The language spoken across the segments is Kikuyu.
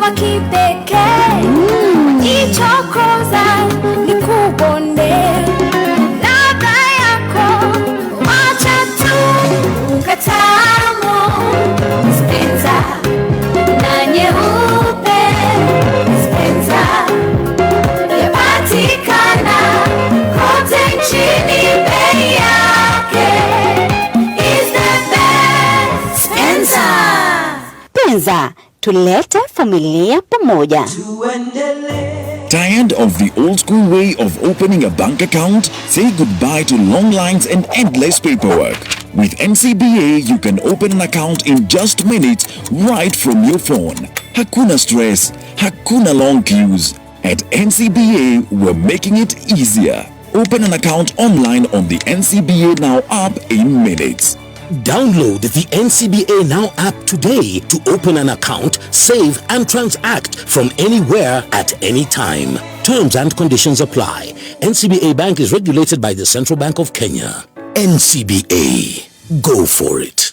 wa kipekee. Ichokoza nikubonde ladha yako, wacha tu ukatamu Spencer na nyeupe Spencer yapatikana kote nchini, bei yake is the best. Spencer. Penza, tulete familia pamoja. Tired of the old school way of opening a bank account? Say goodbye to long lines and endless paperwork. With NCBA, you can open an account in just minutes right from your phone. Hakuna stress, hakuna long queues. At NCBA, we're making it easier. Open an account online on the NCBA Now app in minutes. Download the NCBA Now app today to open an account, save, and transact from anywhere at any time. Terms and conditions apply. NCBA Bank is regulated by the Central Bank of Kenya. NCBA. Go for it.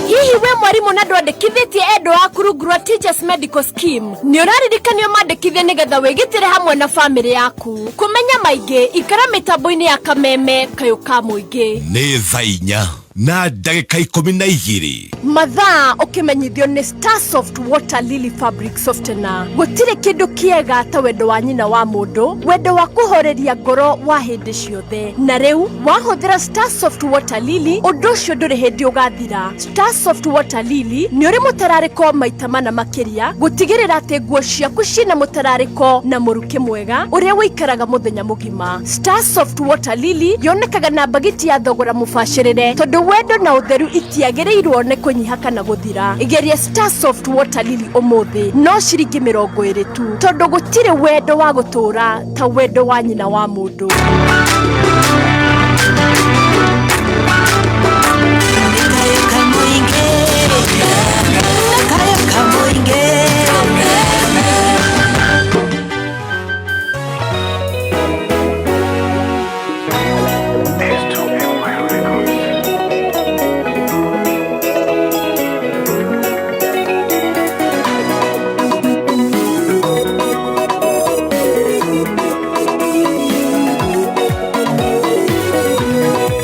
Hihi we mwarimũ na ndwandĩkithĩtie endwa aku rungu rwa Teachers Medical Scheme, nĩ ũraririkanio mandĩkithie nĩgetha wĩgitĩre hamwe na famĩlĩ yaku. Kũmenya maingĩ, ikara mĩtambo-inĩ ya Kameme kayũ ka mũingĩ. Nĩ thaa 4:12. Mathaa ũkĩmenyithio nĩ Starsoft Water Lily Fabric Softener. Gũtirĩ kĩndũ kĩega ta wendo wa nyina wa mũndũ, wendo wa kũhoreria ngoro wa hĩndĩ ciothe. Na rĩu wahũthĩra Starsoft Water Lily, ũndũ ũcio ndũrĩ hĩndĩ ũgathira. Starsoft Water Lily nĩ ũrĩ mũtararĩko maita mana makĩria gũtigĩrĩra atĩ nguo ciaku ciĩna mũtararĩko na mũrukĩ mwega ũrĩa ũikaraga mũthenya mũgima. Starsoft Water Lily yonekaga na mbagiti ya thogora mũbacĩrĩre, tondũ wendo na ũtheru itiagĩrĩirwo nĩ kũnyiha kana gũthira. Igeria Starsoft Water Lily ũmũthĩ, no ciringi 20 tu, tondũ gũtirĩ wendo wa gũtũũra ta wendo wa nyina wa mũndũ.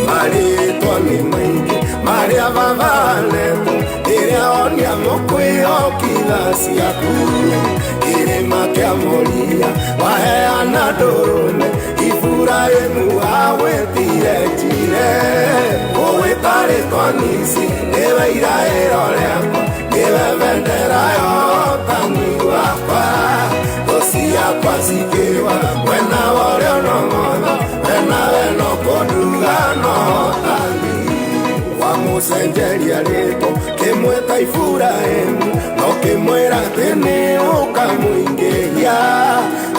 Marĩtwa nĩ maingĩ marĩa babanetwo ĩrĩa onia mũkwĩhokitha ciaku kĩrĩma kĩa Moria waheana ndũrũme Iburahĩmu agwĩtire njire ũgwĩta rĩtwa Nisi nĩwe iraĩro rĩakwa nĩwe bendera yotani wakwa thũ ciakwa cikĩwa mwena wa ũrĩo no motho wena weno kũnduga no tani wamũcenjeria rĩtwa kĩmwĩta Iburahĩmu no kĩmwĩra atĩ nĩ ũkamũingĩria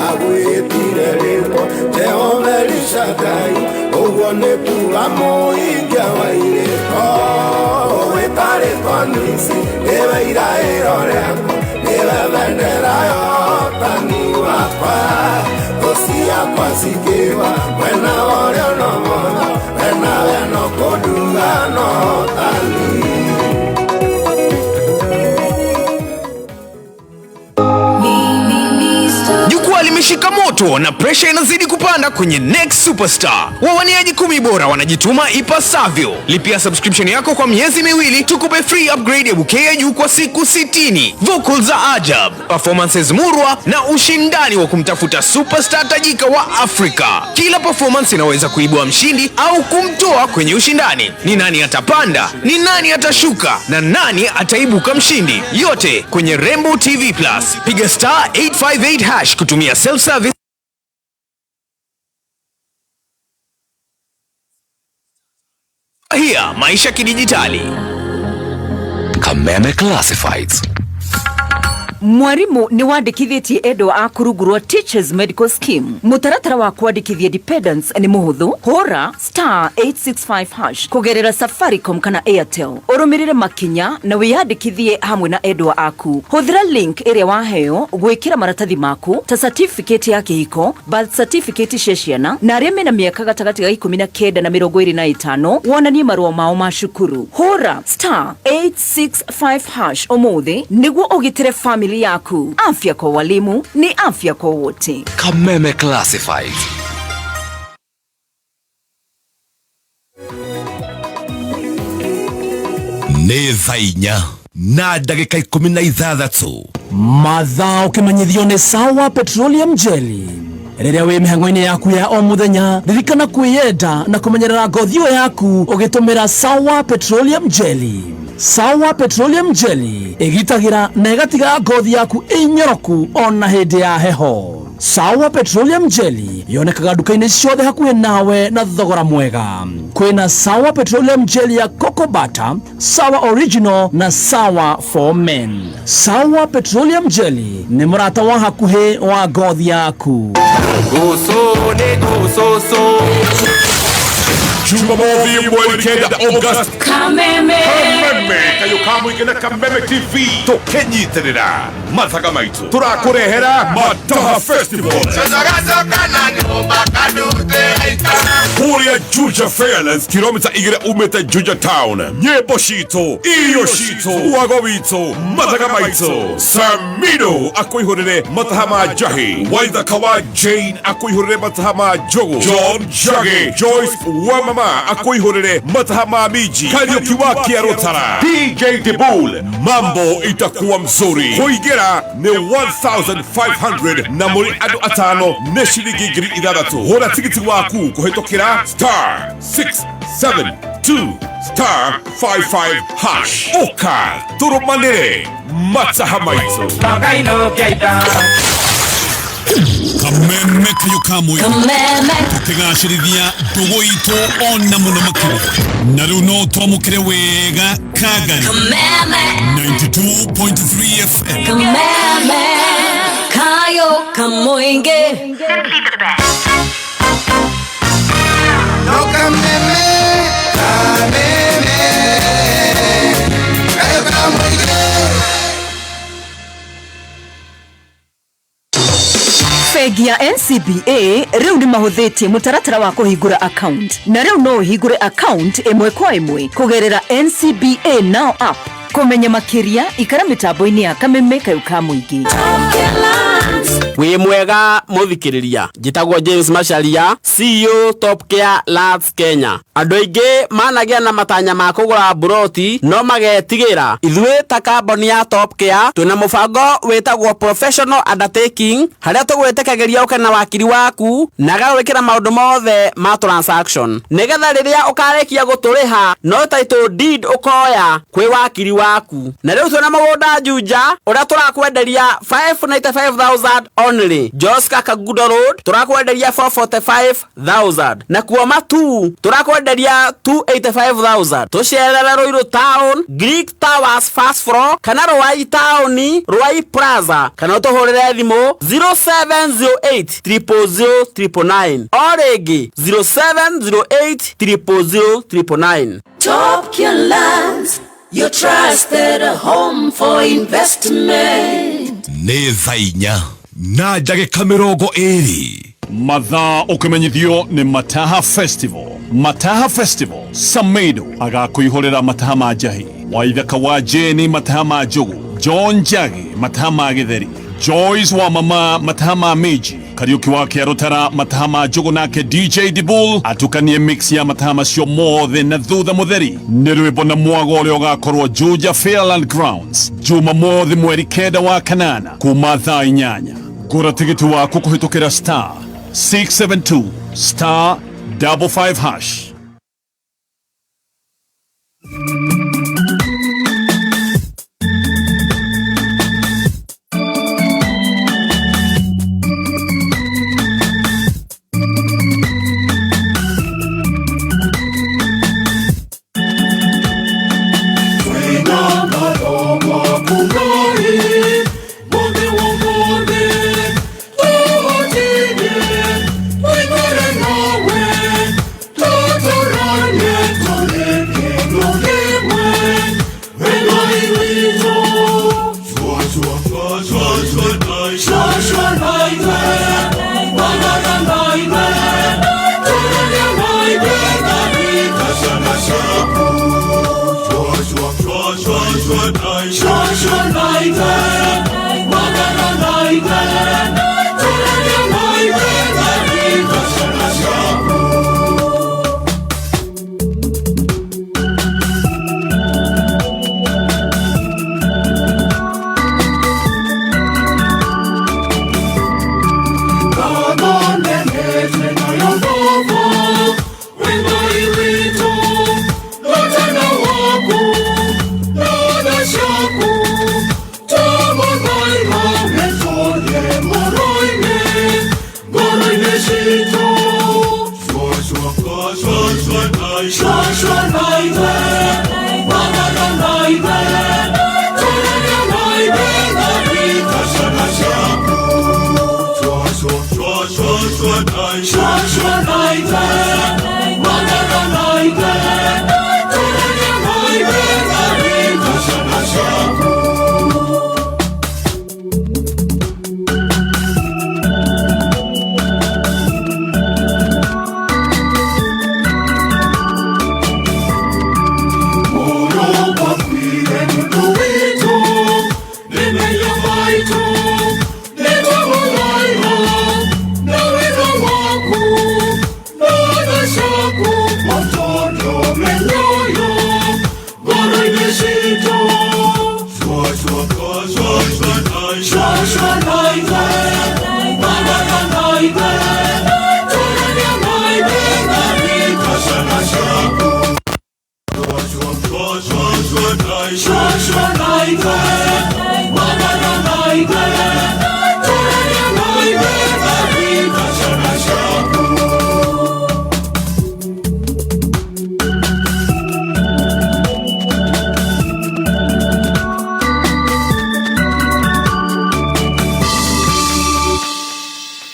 agwĩtire rĩtwa Jehova Elishadai ũguo nĩ kuga mũhingia wa irĩko ũgwĩta rĩtwa Nisi nĩwe iraĩro rĩakwa nĩwe bendera yotani wakwa thũ ciakwa cikĩwa mwena wa ũrĩo no motho wena weno kũnduga no tani. Jukwaa limeshika moto na presha inazidi kupanda kwenye Next Superstar. Wawaniaji 10 bora wanajituma ipasavyo. Lipia subscription yako kwa miezi 2 tukupe free upgrade ya bouquet ya juu kwa siku 60. Vocals za ajab, performances murwa na ushindani wa kumtafuta superstar tajika wa Afrika. Kila performance inaweza kuibua mshindi au kumtoa kwenye ushindani. Ni nani atapanda? Ni nani atashuka? Na nani ataibuka mshindi? Yote kwenye Rembo TV Plus. Piga star 858 hash kutumia self-service. Hia maisha kidijitali. Kameme Classifieds. Mwarimu nĩ wandĩkithĩtie endwa aku rungu rwa Teachers Medical Scheme. Mũtaratara wa kwandĩkithia dependants nĩ mũhũthũ. Hũra *865# kũgerera Safaricom kana Airtel, ũrũmĩrĩre makinya na wĩyandĩkithie hamwe na endwa aku. Hũthĩra link ĩrĩa waheo gwĩkĩra maratathi maku ta certificate ya kĩhiko, birth certificate cia ciana, na arĩa mena mĩaka gatagatĩ ga 19 na 25 wonanie marũa mao ma cukuru. Hũra *865# ũmũthĩ nĩguo ũgitĩre family yaku. Afya kwa walimu ni afya kwa wote. Kameme Classifieds. Nĩ thaa 4:16. Mathaa ũkĩmenyithio nĩ Sawa Petroleum Jelly. Rĩrĩa wĩ mĩhang'o-inĩ yaku ya o mũthenya, ririkana kwĩyenda na kũmenyerera ngothi ĩyo yaku ũgĩtũmĩra Sawa Petroleum Jelly. Sawa Petroleum Jelly ĩgitagĩra na ĩgatiga ngothi yaku ĩnyoroku ona hĩndĩ ya heho. Sawa Petroleum Jelly yonekaga nduka-inĩ ciothe hakuhĩ nawe na thogora mwega. Kwĩna Sawa Petroleum Jelly ya Cocoa Butter, Sawa Original na Sawa for Men. Sawa Petroleum Jelly nĩ mũrata wa hakuhĩ wa ngothi yaku. Jumamothi mweri 9 August. Kameme. Kameme kayo kamwike na Kameme TV tukinyitirira mathaga maitu turakurehera Mataha Festival kuria Juja Fairlands, kilomita 2 umete Juja Town. Nyimbo citũ, irio citũ, wago witũ, mathaga maitũ. Samino akwihurire mataha ma njahi, Waithaka wa Jane akwihurire mataha ma njugu, John Njagi, Joyce wa mama akwihurire mataha ma miji, Kariuki wa Kiarutara, DJ Dibul. Mambo itakuwa mzuri. Kuingira ni 1500 na muri andu atano ni ciringi 6000. Hura tigiti waku kuhĩtũkĩra *672*55#. Ũka tũrũmanĩre mataha maitũ. Kameme kayo kamwe tukigacĩrithia ndũgũ itũ ona mũno makĩria na rĩu no twamũkĩre wega Kagari 92.3 FM. Kameme kayo kamwinge. No kameme, kameme kayo kamwinge. Bengi ya NCBA rĩu nĩ mahũthĩtie mũtaratara wa kũhingũra account, na rĩu no ũhingũre account ĩmwe kwa ĩmwe kũgerera NCBA Now app. Kũmenya makĩria ikara mĩtambo-inĩ ya Kameme kayo ka mũingĩ. Wĩ mwega mũthikĩrĩria, njĩtagwo James Macharia, CEO Top Care Lands Kenya. Andũ aingĩ managĩa na matanya ma kũgũra mburoti no magetigĩra. Ithuĩ ta kambuni ya Top Care twĩna mũbango wĩtagwo Professional Undertaking, harĩa tũgwĩtĩkagĩria ũke na wakiri waku na agagwĩkĩra maũndũ mothe ma transaction, nĩgetha rĩrĩa ũkarĩkia gũtũrĩha no title deed ũkoya kwĩ wakiri waku. Na rĩu twĩna mũgũnda Juja ũrĩa tũrakwenderia 595,000 only. Joska Kagudo Road turakwenderia 445,000, na kuoma tu turakwenderia 285,000. Tucerere Ruiru Town, Greek Towers first floor, kana Ruai Town, Ruai Plaza, kana utuhurire thimu 0708 000 999 o rĩngĩ 0708 000 999. Top Care Lands, your trusted home for investment. Nĩ thaa 4:20. Mathaa ũkĩmenyithio nĩ Mataha Festival. Mataha Festival, Samedo agakũihũrĩra mataha ma njahi, Waithaka wa Jane mataha ma njugu, John Njagi mataha ma gĩtheri, Joyce wa mama mataha ma miji, Kariuki wa Kiarutara mataha ma njugu, nake DJ Dibul atukanie mix ya mataha macio mothe na thutha mutheri nĩ rwĩmbo na mwago ũrĩa ũgakorwo Juja Fairland Grounds Jumamothi mweri 9 wa 8 kuma thaa 8. Gũra tigiti waku kũhĩtũkĩra *672*55#. Twina mathomo kumai.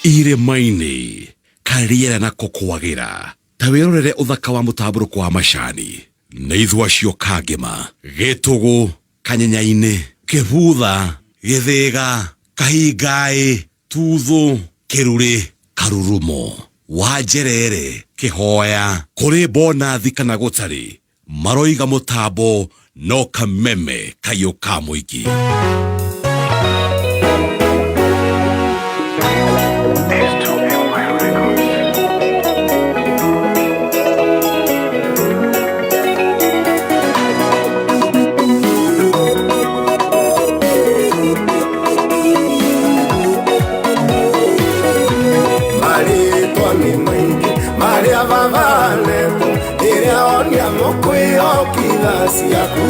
Irĩma-inĩ kariera nako kwagĩra ta wĩrorere ũthaka wa mũtambũrũko wa macani nĩ ithua cio kangĩma gĩtũgũ kanyenya-inĩ kĩbutha gĩthĩga kahingaĩ tuthũ kĩrurĩ karurumo wanjerere kĩhoya kũrĩ bonathi kana gũtarĩ maroiga mũtambo no kameme kayũ ka mũingĩ. Ciaku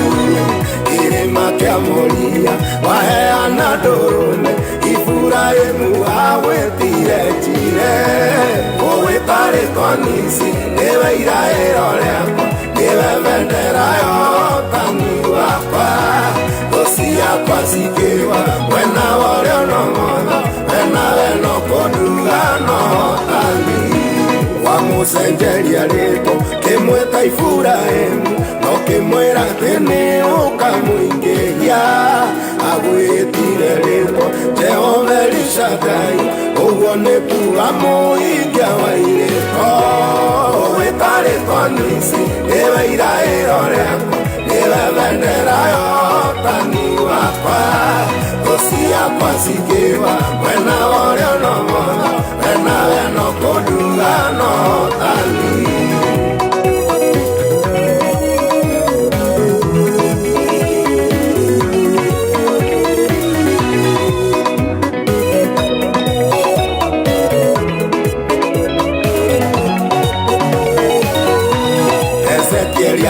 irĩma kĩa Moria waheana ndũrũme Iburahĩmu agwĩtire Njire ũgwĩta rĩtwa Nisi nĩwe iraĩro rĩakwa nĩwe bendera ya ũhotani wakwa thũ ciakwa cikĩgwa mwena wa ũrĩo na ũmotho wena we no kũnduga na ũhotani wamũcenjeria rĩtwa kĩmwĩta Iburahĩmu kimwira atĩ nĩ ũkamũingĩhia agwĩtire rĩtwa Jehova Elishadai ũguo nĩ kuga mũhingia wa irĩko ũgwĩta rĩtwa Nisi nĩwe iraĩro rĩakwa nĩwe bendera ya ũhotani wakwa thũ ciakwa cikĩgwa mwena wa ũrĩo na ũmotho wena we no kũnduga na ũhotani.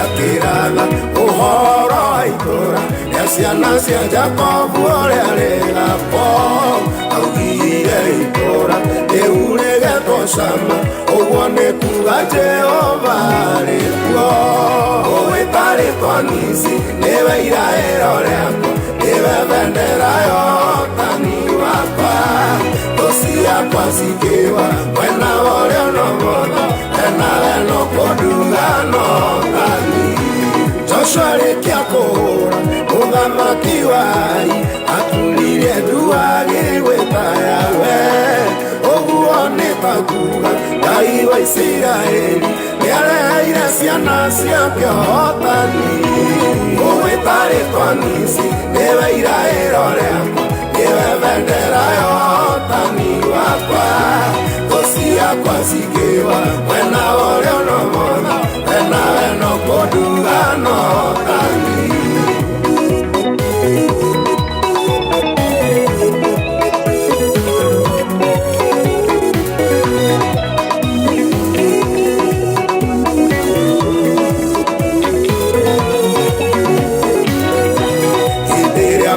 Akĩratha ũhoro wa itũũra rĩa ciana cia Jakobu ũrĩa rĩgakwo augire itũũra rĩu rĩgetwo Shama ũguo nĩ kuga Jehova arĩ kuo ũgwĩta rĩtwa Nisi nĩwe iraĩro rĩakwa nĩwe bendera ya ũhotani wakwa thũ ciakwa cikĩgwa mwena wa ũrĩo na ũmotho wena we no kũnduga na ũhotani. Joshua arĩkia kũhũra mũthamaki wa Ai aturirie ndu agĩgwĩta Yahweh ũguo nĩ ta kuga Ngai wa Isiraeli nĩareheire ciana Ciana ciake ũhotani ũgwĩta rĩtwa nisi nĩwe iraĩro rĩakwa nĩwe bendera ya ũhotani wakwa thũ ciakwa cikĩwa mwena ũrĩa no motha wena weno kũnduga no ũhotani.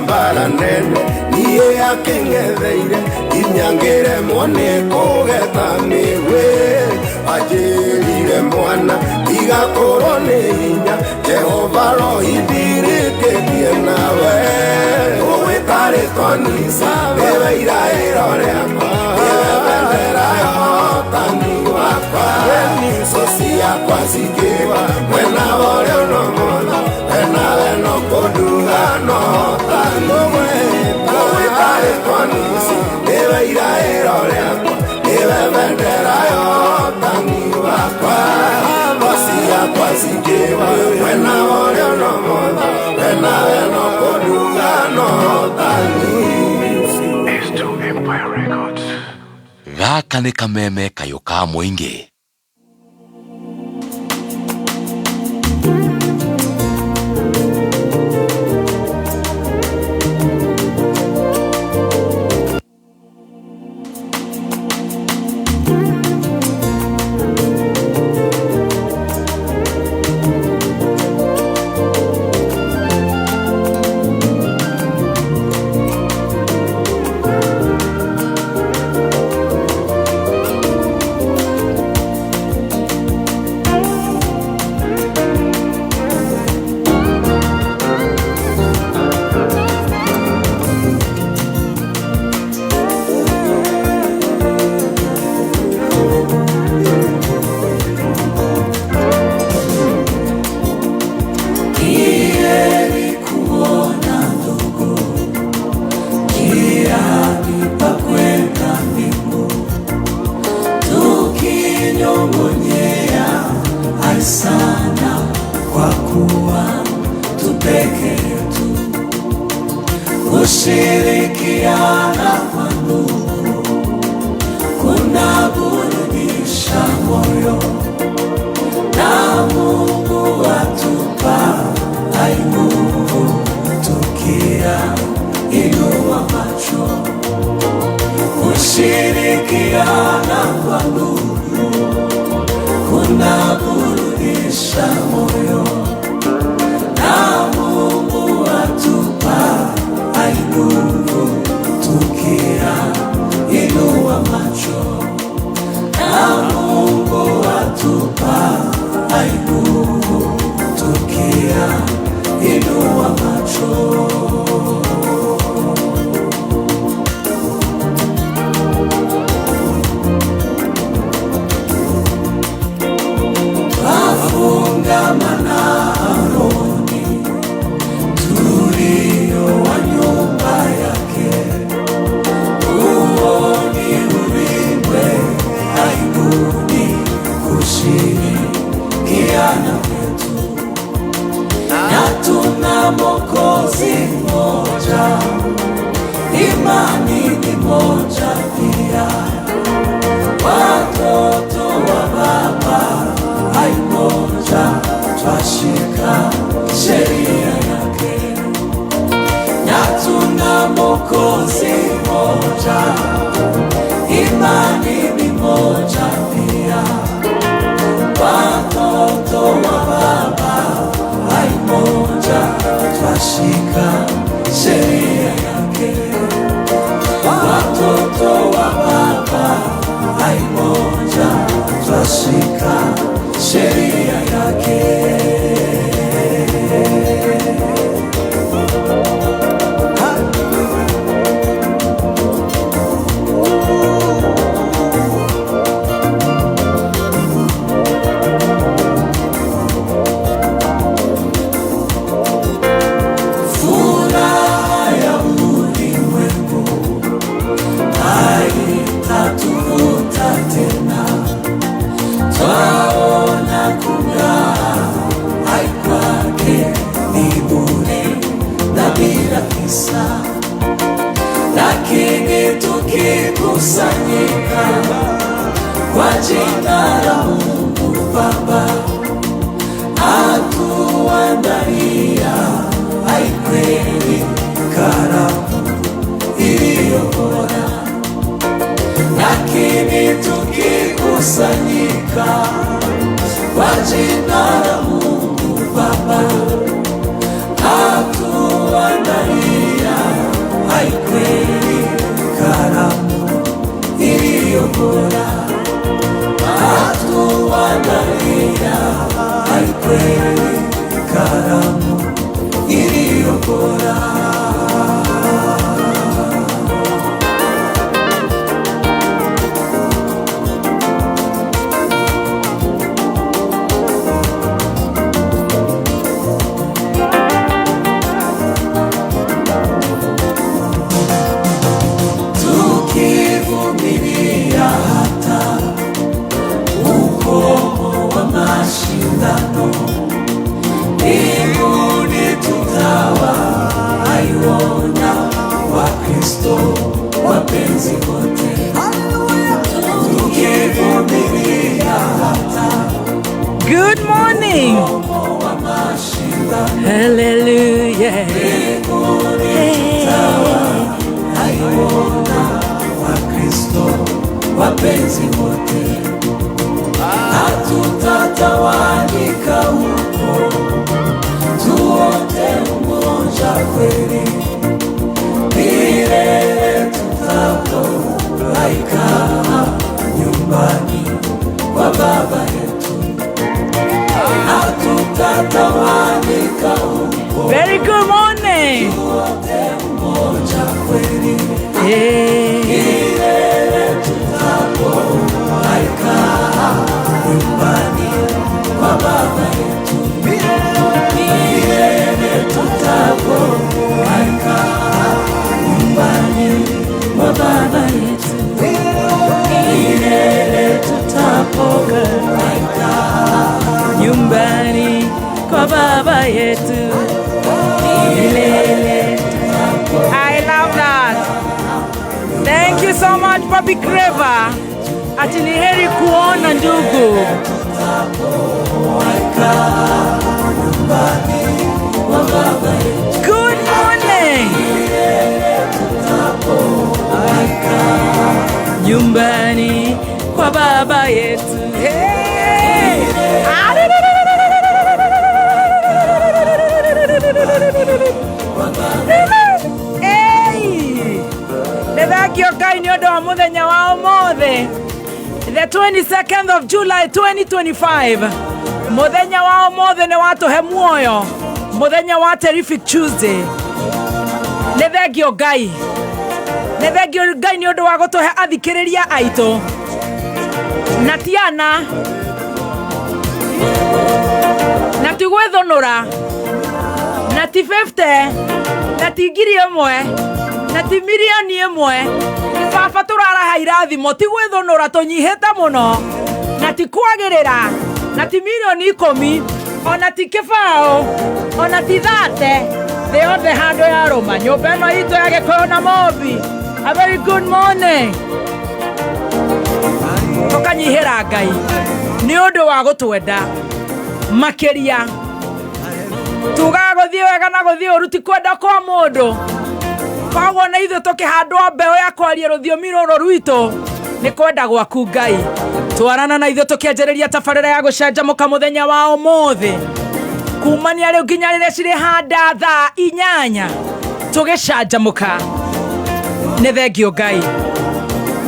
Mbara nene niĩ akĩng'etheire nginya ngĩremwo nĩ kũgeta mĩgwĩ anjĩrire mwana tigakorwo nĩ hinya Jehova rohindirĩkĩtie nawe ũgwĩta rĩtwa nisa nĩwe iraĩro rĩakwa nĩwe bendera ya ũhotani wakwa thũ ciakwa cikĩwa mwena ũrĩa no motha wena weno kũnduga no ũhotani ũgwĩta rĩtwa nisi nĩwe iraĩro rĩakwa nĩwe bendera ya ũhotani wakwa thũ ciakwa cikĩwa mwena ũrĩa no motha wena weno kũnduga no ũhotani. S2 Empire Records. Gaka nĩ kameme kayũ ka mũingĩ. Kushirikiana kwa ndugu kunaburudisha moyo, na Mungu atupa nguvu tukia inua macho. Kushirikiana kwa ndugu kunaburudisha moyo, na Mungu atupa nguvu tukia inua macho, na Mungu atupa nguvu tukia inua macho. Twafungamana Aroni tulio wa nyumba yake, uoni ulimbwe aibuni kushirikiana kwetu, na tuna Mwokozi mmoja, imani ni moja pia, watoto wa Baba hai moja, twashika sheria yake, na tuna Mwokozi mmoja, imani ni moja pia, watoto wa Baba hai moja, twashika sheria yake, watoto wa Baba hai moja, twashika sheria yake. kabisa, lakini tukikusanyika kwa jina la Mungu Baba atuandalia aikweli karamu iliyo bora, lakini tukikusanyika kwa jina la Mungu Baba atuandalia aikweli karamu iliyo bora, atuandalia aikweli karamu iliyo bora. Tukivumilia hata ukomo wa mashindano, mbinguni tutawaiona Wakristo wapenzi wote. Tukivumilia hata Good morning. ukomo wa mashindano, Hallelujah. mbinguni tutawaiona Wakristo wapenzi wote. Hatutatawanyika huko, tuote umoja kweli, milele tutapofurahika nyumbani kwa Baba yetu. Hatutatawanyika huko, Very good morning. tuote umoja kweli, Hey. milele tutapofurahika nyumbani kwa Baba yetu, milele tutapofurahika nyumbani kwa Baba yetu, milele tutapofurahika Nyumbani kwa Baba yetu milele. I love that. Thank you so much, Papi Creva. Ati ni heri kuona ndugu. Good morning. Nyumbani kwa Baba yetu. Hey! Hey! Nĩ thengio Ngai nĩ ũndũ wa mũthenya wa ũmũthĩ, the 22nd of July 2025. Mũthenya wa ũmũthĩ nĩ watũhe muoyo, mũthenya wa Terrific Tuesday. Nĩ thengio Ngai, nĩ thengio Ngai nĩ ũndũ wa gũtũhe athikĩrĩria aitũ na tiana na ti gwĩthũnũra na ti 50 na ti 1,000 na ti 1,000,000. Baba, tũraraha irathimo, ti gwĩthũnũra, tũnyihĩte mũno, na ti kwagĩrĩra, na ti 10,000,000, ona ti kĩbaũ, ona ti 30. Thĩ yothe handũ ya rũma nyũmba ĩno itũ ya Gĩkũyũ na Mũmbi. A very good morning. Tũkanyihĩra Ngai nĩ ũndũ wa gũtwenda makĩria. Tugaga gũthiĩ wega na gũthiĩ ũru ti kwenda kwa mũndũ. Koguo na ithuĩ tũkĩhandwo mbeũ ya kwaria rũthiomi rũrũ rwitũ nĩ kwenda gwaku Ngai. Twarana na ithuĩ tũkĩanjĩrĩria tabarĩra ya gũcanjamũka mũthenya wa ũmũthĩ, kumania rĩu nginya rĩrĩa cirĩhanda thaa 8 tũgĩcanjamũka. Nĩ thengio Ngai.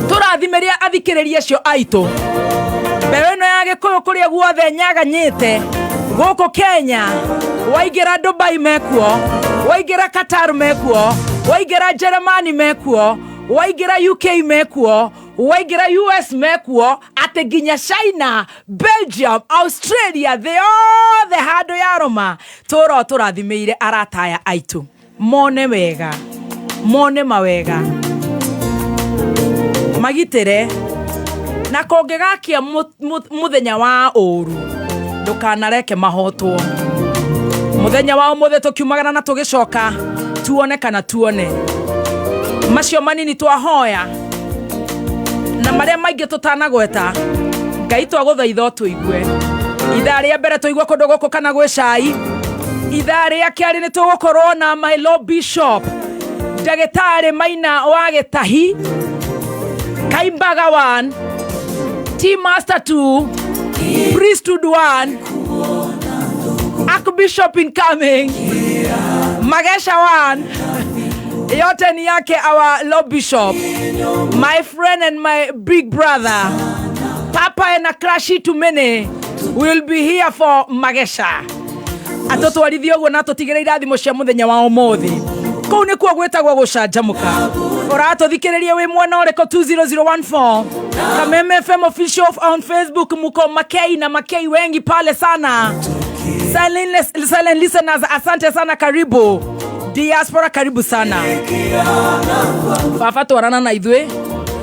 Tũrathimĩria athikĩrĩria acio aitũ mbeũ ĩno ya Gĩkũyũ kũrĩa guothe nyaganyĩte gũkũ Kenya. Waingĩra Dubai mekuo, waingĩra Qatar mekuo, waingĩra Germany mekuo, waingĩra UK mekuo, waingĩra US mekuo, atĩ nginya China, Belgium, Australia, thĩ yothe handũ ya rũma. Tũro tũrathimĩire arata aya aitũ mone wega, mone mawega, magitĩre, na kũngĩgakia mũthenya wa ũru ndũkanareke mahotwo. Mũthenya wa ũmũthĩ tũkiumagara na tũgĩcoka Tuone kana tuone macio manini twahoya na maria maingi tutanagweta. Ngai twaguthaitha tuigue ithaa ria mbere tuigue kundu guku kana gwi cai. Ithaa ria kiari ni tugukorwo na my Lord Bishop Ndagitari Maina wa Gitahi, Kaimbaga 1, T Master 2, Priesthood 1, Archbishop incoming, Magesha 1. Yote ni yake our Lord Bishop, my friend and my big brother, Papa and a crashy too many will be here for Magesha. Atotwarithie uguo na tutigire irathimo cia muthenya wa umuthi. Kuu nikuo gwitagwo gucanjamuka. Uratuthikiriria wi mwena uriko 20014 Kameme FM official on Facebook, muko Makei na Makei wengi pale sana. Silent listeners, asante sana, karibu. Diaspora karibu sana. Baba twarana na ithwe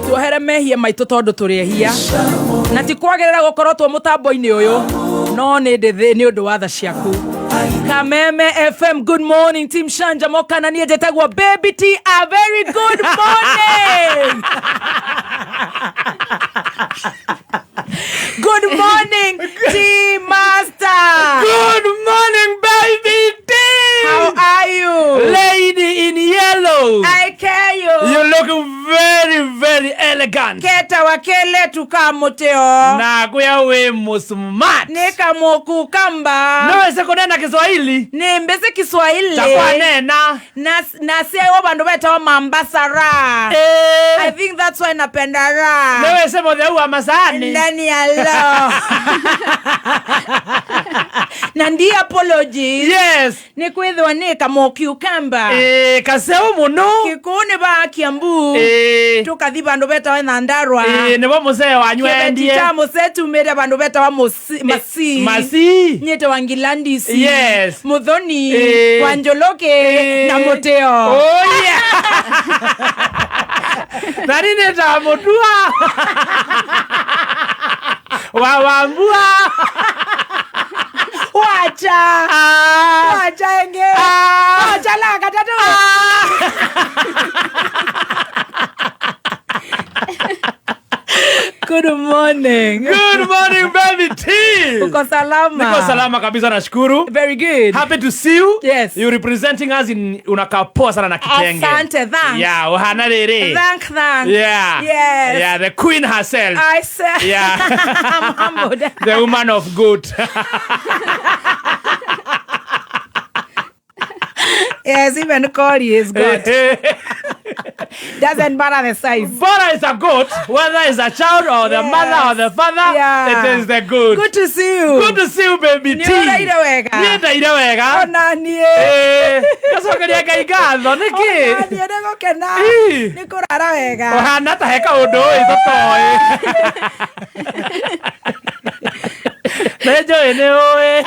tuohere mehia maitu tondu turi ehia na ti kwagirira gukorwo twa mutambo-ini uyu no ni ndithi ni undu wa tha ciaku. Kameme FM, good morning team Shanja Moka, na niĩ njĩtagwo Baby T, a very good morning. Good morning T Master. Good morning Baby T. How are you? Lady in yellow. I care you. You look very very elegant. Keta wakele tukamuteo. Na kuya we musmart. Nika mokukamba. No ese kunena Kiswahili. Nimbese Kiswahili. Chakwa nena. Na sio bandu beta wa Mombasa ra. I think that's why napenda ra. No ese modeu wa masani. Ndani ya lo. Na ndi apologies. Yes. Ni kwithwa ni kamokiukamba. Kaseo muno. Kikuni ba Kiambu. Tukathi bandu beta wa Nyandarua. Nibo musee wanyu endie. Kibeti muse tumire bandu beta wa Masi. Masi. Nyete wa Ngilandisi. Yes. Muthoni. Wanjoloke na Muteo. Oh yeah. Nani neta mutua. Wa wambua. Wacha. Wacha enge. Wacha la katatu. Good morning. Good morning Baby T. Uko salama? Niko salama kabisa, nashukuru. Very good. Happy to see you. Yes. You representing us in unakaa poa sana na kitenge. Asante, thanks. Yeah, uhana rere. Thank. Yeah. Yes. Yeah, the queen herself. I said. Yeah. I'm humbled. The woman of good. Yes, even Corey is good. Doesn't matter the size. Bora is a goat, whether it's a child or the mother or the father, yeah. It is the goat. Good to see you. Good to see you, Baby T. Ni wega. Ni wega. Ona nie. Gacokeria Ngai ngatho niki? Ona nie nigukena. Ni kurara wega. Uhana ta he kaundu ui tutoi. Nĩ njũĩ nĩ ũĩ.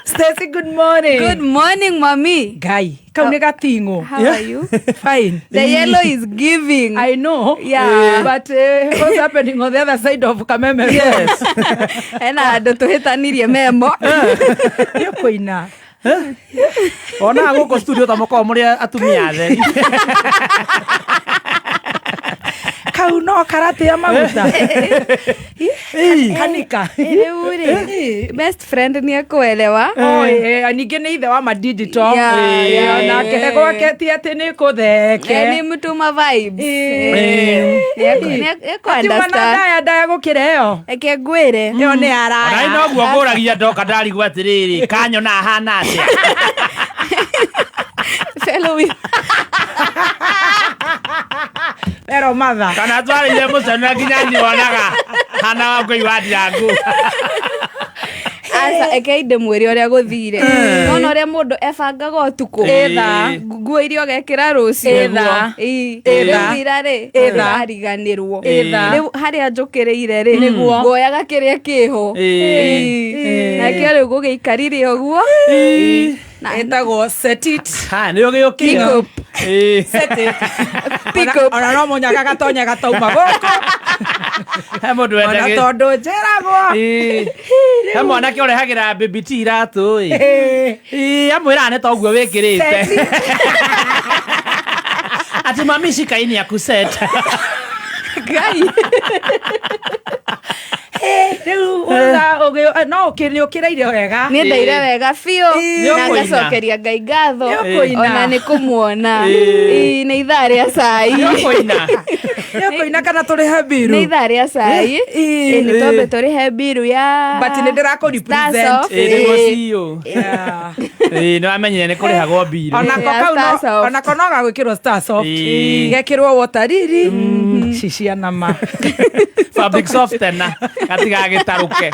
Stacy, good morning. Good morning, mommy. Guy, kau ni gatingo. How are you? Fine. The yellow is giving. I know. Yeah. But what's happening on the other side of Kameme? Yes. Ena andu tuhitanirie memo. Ni kuina. Ona guku studio ta mukorwo muri atumia atheri. Kau no karate ya maguta. Kanika. Riu ri best friend ni akuelewa. Oh eh ningĩ nĩ ithe wa ma digital. Nake gwake ti atĩ nĩ kũtheke. Ni mtu ma vibes. Ni ku understand. Ndaya ndaya gũkĩra ĩyo. Eke ngwĩre. Ĩyo nĩ araya. Ona noguo ngũragia ndoka ndarigwo atĩrĩrĩ kanyona hana atĩa. Fellow with Pero mother. Kana twarĩire mũcene nginya nyonaga hana wa kũigua ndirangu. Aca eke ndĩmwĩre ũrĩa gũthire. Nona ũrĩa mũndũ ebangaga ũtukũ. Nguo iria ũgekĩra rũciũ. Rĩu ira rĩ ndariganĩrwo. Rĩu harĩa njũkĩrĩire rĩ nguoyaga kĩrĩa kĩho. Nakĩo rĩu gũgĩikarire ũguo. Etagwo set it. Ha nĩ ũgĩũkĩra. Set it. Pick up. Ona no mũnyaka gatonya gatauma gũkũ. He mũndũ Ona wendagĩ- tondũ njĩragwo. Ĩĩ. He mwanake ũrehagĩra baby T iratũ ĩ. Ĩĩ, amwĩraga nĩ toguo wĩkĩrĩte. Ati mami shika ini ya kuset. Ngai. Rĩu no nĩ ũkĩraire wega. Niĩ ndaire wega biũ Ĩĩ. na ngacokeria Ngai ngatho Nĩ ũkũina. ona nĩ kũmuona. Ĩĩ. Ĩĩ, nĩ ithaa rĩa cai. Nĩ ũkũina. Nĩ ũkũina kana tũrĩhe mbiru? Nĩ ithaa rĩa cai. Ĩĩ. Ĩĩ, nĩ twambe tũrĩhe mbiru ya But nĩ ndĩrakũ represent. Starsoft. Ĩĩ, nĩguo Ĩĩ. CEO. Ĩĩ, nĩ wamenyire nĩ kũrĩhagwo mbiru. Onako kau no onako no gagwĩkĩrwo Starsoft. Ĩĩ. Gekĩrwo water lily. Cicia nama. Fabric softener gatigagĩtarũke.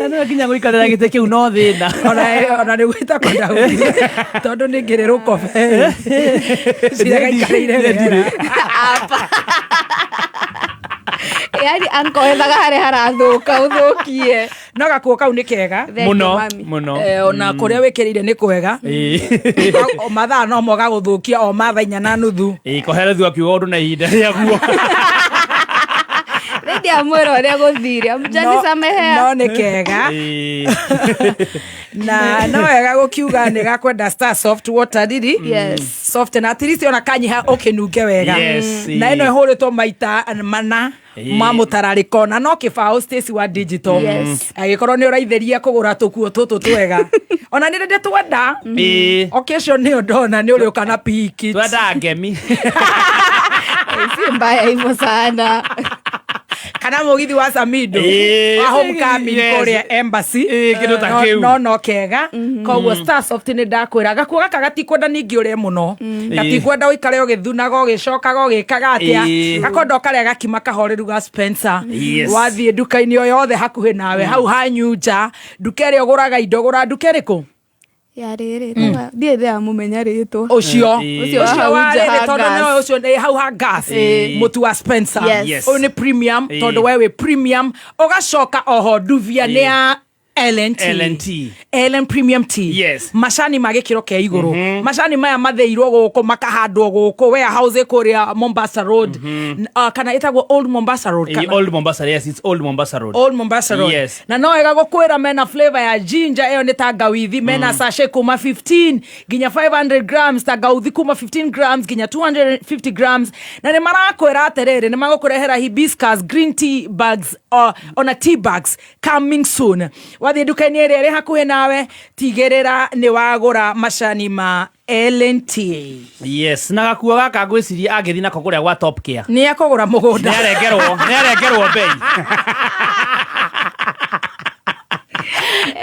No nginya gũikarĩra gĩtĩ kĩu no thĩna. Ona nĩ gwĩta kwenda gũthiĩ tondũ nĩ ngĩrĩ rũkobe. Ciragaikarĩire rĩera. Yaani anko ethaga harĩa harathũka ũthũkie. No gakuo kau nĩ kega. Thank you, Mũno, mami. mũno. Ona kũrĩa wĩkĩrĩire nĩ kwega. Ĩĩ. O mathaa no mo gagũthũkia o mathaa 4:30. Ĩĩ, koherethu akiuga ũndũ na ihinda rĩaguo. Rĩu ndiamwĩra ũrĩa gũthire. Mjanisamehea. No nĩ kega. Na no wega gũkiuga nĩ gakwenda Starsoft water lily. Yes. Soft na at least ona kanyiha ũkĩnunge wega. Yes, Na ĩno ĩhũrĩtwo maita mana ma mũtararĩko na no kĩbaũ Stacy wa digital. Yes. Angĩkorwo nĩ ũraithĩria kũgũra tũkuo tũtũ twega. Ona nĩ ndĩ twenda. Ĩĩ. Okay, ũcio nĩyo ndona nĩ ũrĩũka na piki. Twendaga ngemi. Si mbaya hivyo sana. Kana mũgithi wa Samido Ĩĩ. wa homecoming Yes. kũrĩa embassy. Ĩĩ, kĩndũ ta No- kĩu. no kega. Koguo Starsoft nĩ ndakwĩra gakuo gaka gatikwenda ningĩ ũrĩe mũno. Gatikwenda ũikare ũgĩthunaga ũgĩcokaga ũgĩkaga atĩa. Ĩĩ. Gakwenda ũkarĩa gakima kahoreru ga Spencer. Yes. Wathiĩ nduka-inĩ o yothe hakuhĩ nawe hau hanyu nja nduka ĩrĩa ũgũraga indo ũgũraga nduka ĩrĩkũ? Ya rĩrĩ, ndiĩ ndĩramũmenya rĩtwa. Ũcio. Ũcio wa Ũcio hau wa nja rĩrĩ ha tondũ gas. nĩwe ũcio nĩ hau ha gas. Ĩĩ. Mũtu wa Spencer. Yes. Yes. Ũyũ nĩ premium Ĩĩ. tondũ we wĩ premium ũgacoka oho nduvia nĩ ya LNT. LNT. Ellen Premium Tea. Yes. Macani ma gĩkĩro kĩa igũrũ. Macani maya mathĩirwo gũkũ makahandwo gũkũ warehouse kũrĩa Mombasa Road. Kana ĩtagwo Old Mombasa Road. Ĩĩ, Kana Old Mombasa, yes, it's Old Mombasa Road. Old Mombasa Road. Yes. Na no wega gũkwĩra mena flavor ya ginger ĩyo nĩ tangawithi mena sachet kuma 15 nginya 500 grams tangauthi kuma 15 grams nginya 250 grams na nĩ marakwĩra atĩrĩrĩ nĩ magũkũrehera hibiscus green tea bags ona tea bags coming soon. Wathiĩ nduka-inĩ ĩrĩa ĩrĩ hakuhĩ nawe tigĩrĩra nĩ wagũra macani ma LNT. Yes, na gakuo gaka ngwĩciria angĩthiĩ nako kũrĩa gwa Top Care. Nĩ ekũgũra mũgũnda. Nĩ arengerwo bei.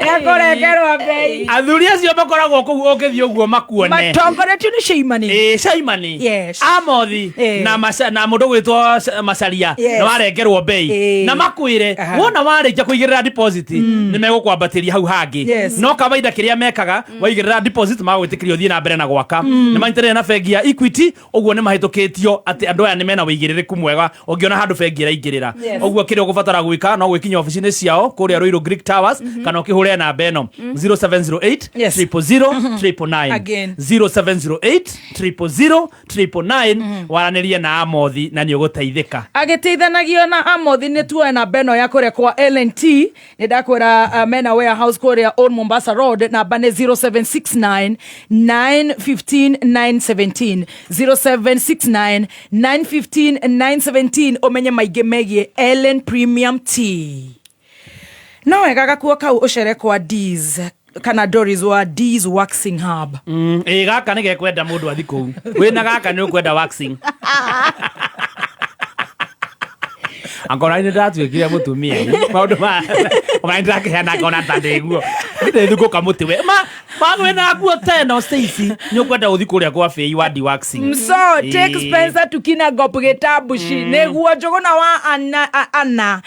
Ekũrengerwo bei. Athuri acio makoragwo kũu ũngĩthiĩ ũguo makuone. Matongoretio nĩ Sheimani. Ĩĩ, Sheimani. Yes. Amothi Ĩĩ. na na mũndũ gwĩtwo Macaria Yes. na warengerwo bei. Ĩĩ. Na makwĩre Aha. wona warĩkia kũigĩrĩra deposit nĩ megũkwambatĩria hau hangĩ. Yes. No kawaida kĩrĩa mekaga waigĩrĩra deposit magwĩtĩkĩria ũthiĩ na mbere na gwaka. Nĩ manyitanĩire na bengi ya Equity ũguo nĩ mahĩtũkĩtio atĩ andũ aya nĩ mena wĩigĩrĩrĩku mwega ũngĩona handũ bengi ĩraingĩrĩra. Yes. Ũguo kĩrĩa ũgũbatara gwĩka no gwĩkinya obici-inĩ ciao kũrĩa Ruiru Greek Towers kana ũkĩhũre namba ĩno 0708 Yes. 000 999 Again. 0708 000 999 waranĩrie na Amothi na nĩ ũgũteithĩka. Agĩteithanagio na Amothi nĩ tuoe namba ĩno ya kũrĩa kwa LNT nĩ ndakwĩra mena warehouse kũrĩa Old Mombasa Road namba nĩ 0769 915 917 0769 915 917 ũmenye maingĩ megiĩ Ellen Premium Tea. No wega gakuo kau ũcere kwa D's kana Doris wa D's Waxing Hub. Ĩĩ, gaka nĩ gekwenda mũndũ athi kũu wĩna gaka nĩ ũkwenda waxing. Angona nĩ ndatuĩkire mũtumia maũndũ ma ona nĩ ndĩrakĩheana ngona ta ndĩguo ndĩthungũka mũtĩ we ma ma wĩna nguo ta ĩno Stacy nĩ ũkwenda gũthiĩ kũrĩa kwa Faye wa dewaxing. So take Spencer to Kinangop gĩtambuci nĩguo Njũgũna wa Anna, Anna.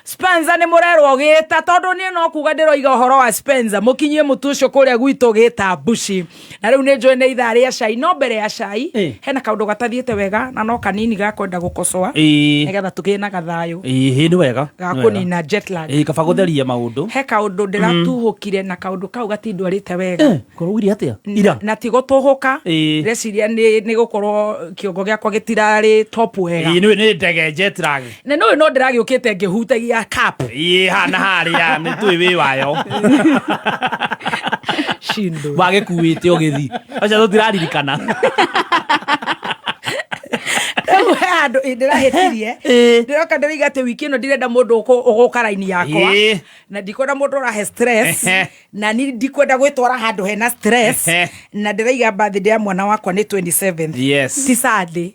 Spencer nĩ mũrerwo gĩta tondũ niĩ no kuga ndĩroiga ũhoro wa Spencer mũkinyie mũtu ũcio kũrĩa gwitũ gĩta mbuci. Na rĩu nĩ njũĩ nĩ ithaa rĩa cai, no mbere ya cai hena kaũndũ gatathiĩte wega na no kanini gakwenda gũkocoa nĩgetha tũgĩe na gathayũ Ĩĩ, nĩ wega. Ga kũnina jet lag. Ĩĩ, kaba gũtheria maũndũ. He kaũndũ ndĩratuhũkire na kaũndũ kau gatindwarĩte wega. Korwo ugire atĩa ira? Na ti gũtũhũka. Ndĩreciria nĩ gũkorwo kĩongo gĩakwa gĩtirarĩ top wega. Ĩĩ, nĩ ndege jet lag. Na nĩ no ndĩragĩũkĩte ngĩhutagia cup. Ĩĩ, hana harĩa nĩ tũĩ wĩ wayo. Shindo. Wagĩkuĩte ũgĩthi acio tũtiraririkana. Rĩu he handũ ndĩrahĩtirie, ndĩroka ndĩroiga atĩ wiki ĩno ndirenda mũndũ ũgũka raini yakwa na ndikwenda mũndũ ũrahe stress na ni ndikwenda gwĩtwara handũ hena stress na ndĩraiga birthday ya mwana wakwa nĩ 27th. Ti Sunday.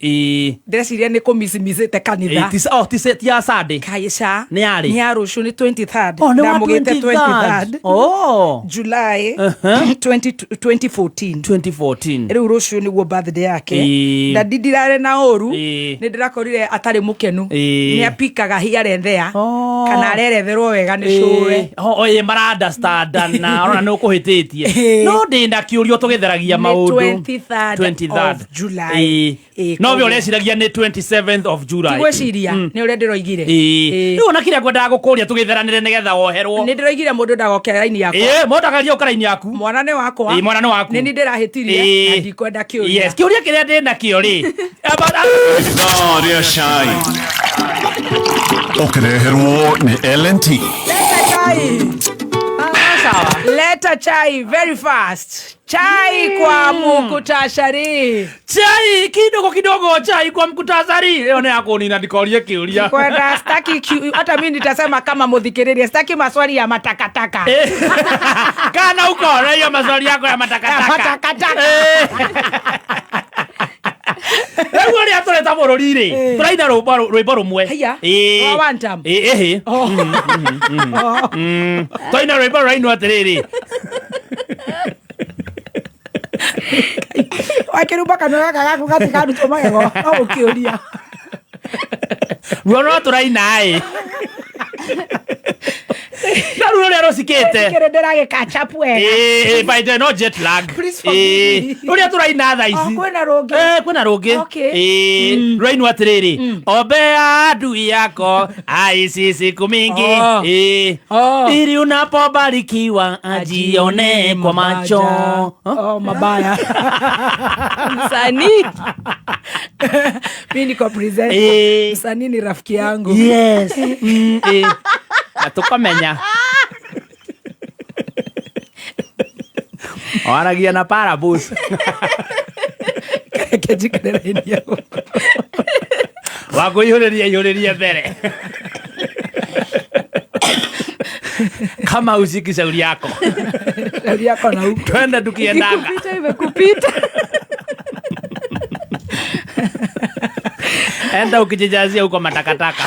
Ndĩreciria nĩ kũmicimicĩte kanitha. Oh, ti ya Sunday. Kaĩca. Nĩ yarĩ? Nĩ ya rũciũ, nĩ 23rd. Oh, nĩ wa Ndamũgĩte 23rd. 23rd Oh. July 2014. 2014. Rĩu rũciũ nĩguo birthday yake. Na ndindirarĩ na ũru, nĩ ndĩrakorire atarĩ mũkenu. Nĩ apikaga here and there kana areretherwo wega nĩ cũwe. Oh, ĩ mara-understandana ona nĩ ũkũhĩtĩtie, no ndĩ na kĩũrio tũgĩtheragia Nĩ maũndũ. 23rd 23rd of July. No we Koguo. ũreciragia nĩ 27th of July. Ti gwĩciria, nĩ ũrĩa ndĩroigire. Rĩu ona kĩrĩa ngwendaga gũkũria tũgĩtheranĩre nĩgetha woherwo. Nĩ ndĩroigire mũndũ ndagoke raini yakwa. Ĩĩ, mũndũ akageria gũka raini yaku. Mwana nĩ wakwa. Ĩĩ, mwana nĩ waku. Nĩ ni ndĩrahĩtirie na ndikwenda kĩũria. Yes, kĩũria kĩrĩa ndĩ nakĩo rĩ. Ithaa rĩa cai ũkĩreherwo nĩ L&T. Leta chai. Leta chai very fast. Chai kwa mukutasari. Chai kidogo kidogo, chai kwa mkutasari. Ĩyo nĩ ya kũnina ndikorie kĩũria. Kwenda staki hata mimi nitasema kama muthikiriria, staki maswali ya matakataka. Kana uko na hiyo maswali yako ya matakataka. Matakataka. Rĩu ũrĩa tũreta bũrũri rĩ, tũraina rwĩmbo rũmwe. Wa one time. Ĩĩ, ĩhĩ. Tũraina rwĩmbo rũrainwo atĩrĩrĩ. Wakĩrumba kanua gaka gaku gatikarutwo magego no ũkĩũria. Ruo no tũraina ĩ. Na ruo rũrĩa rũcikĩte. Kĩrĩ ndĩragĩkacha up wega. Ĩĩ, by the no jet lag. Please forgive me. Rũrĩa tũraina thaa ici. Oh, kwĩna rũngĩ. Kwĩna rũngĩ. Okay. Ĩĩ, rũrainwo atĩrĩrĩ. Ombea adui yako aishi siku mingi. Oh. Ĩĩ. Ili unapobarikiwa ajione kwa macho. Oh, mabaya. Msanii. Mimi niko present. Msanii ni rafiki yangu. Yes. Na tukamenya. Waragia na parables. Reke njikare raini yao. Wakũihũrĩria ihũrĩrie mbere. Kama usiki shauri yako. Shauri yako na huko. Twende tukiendanga. Ikikupita imekupita. Enda ukijijazia huko matakataka.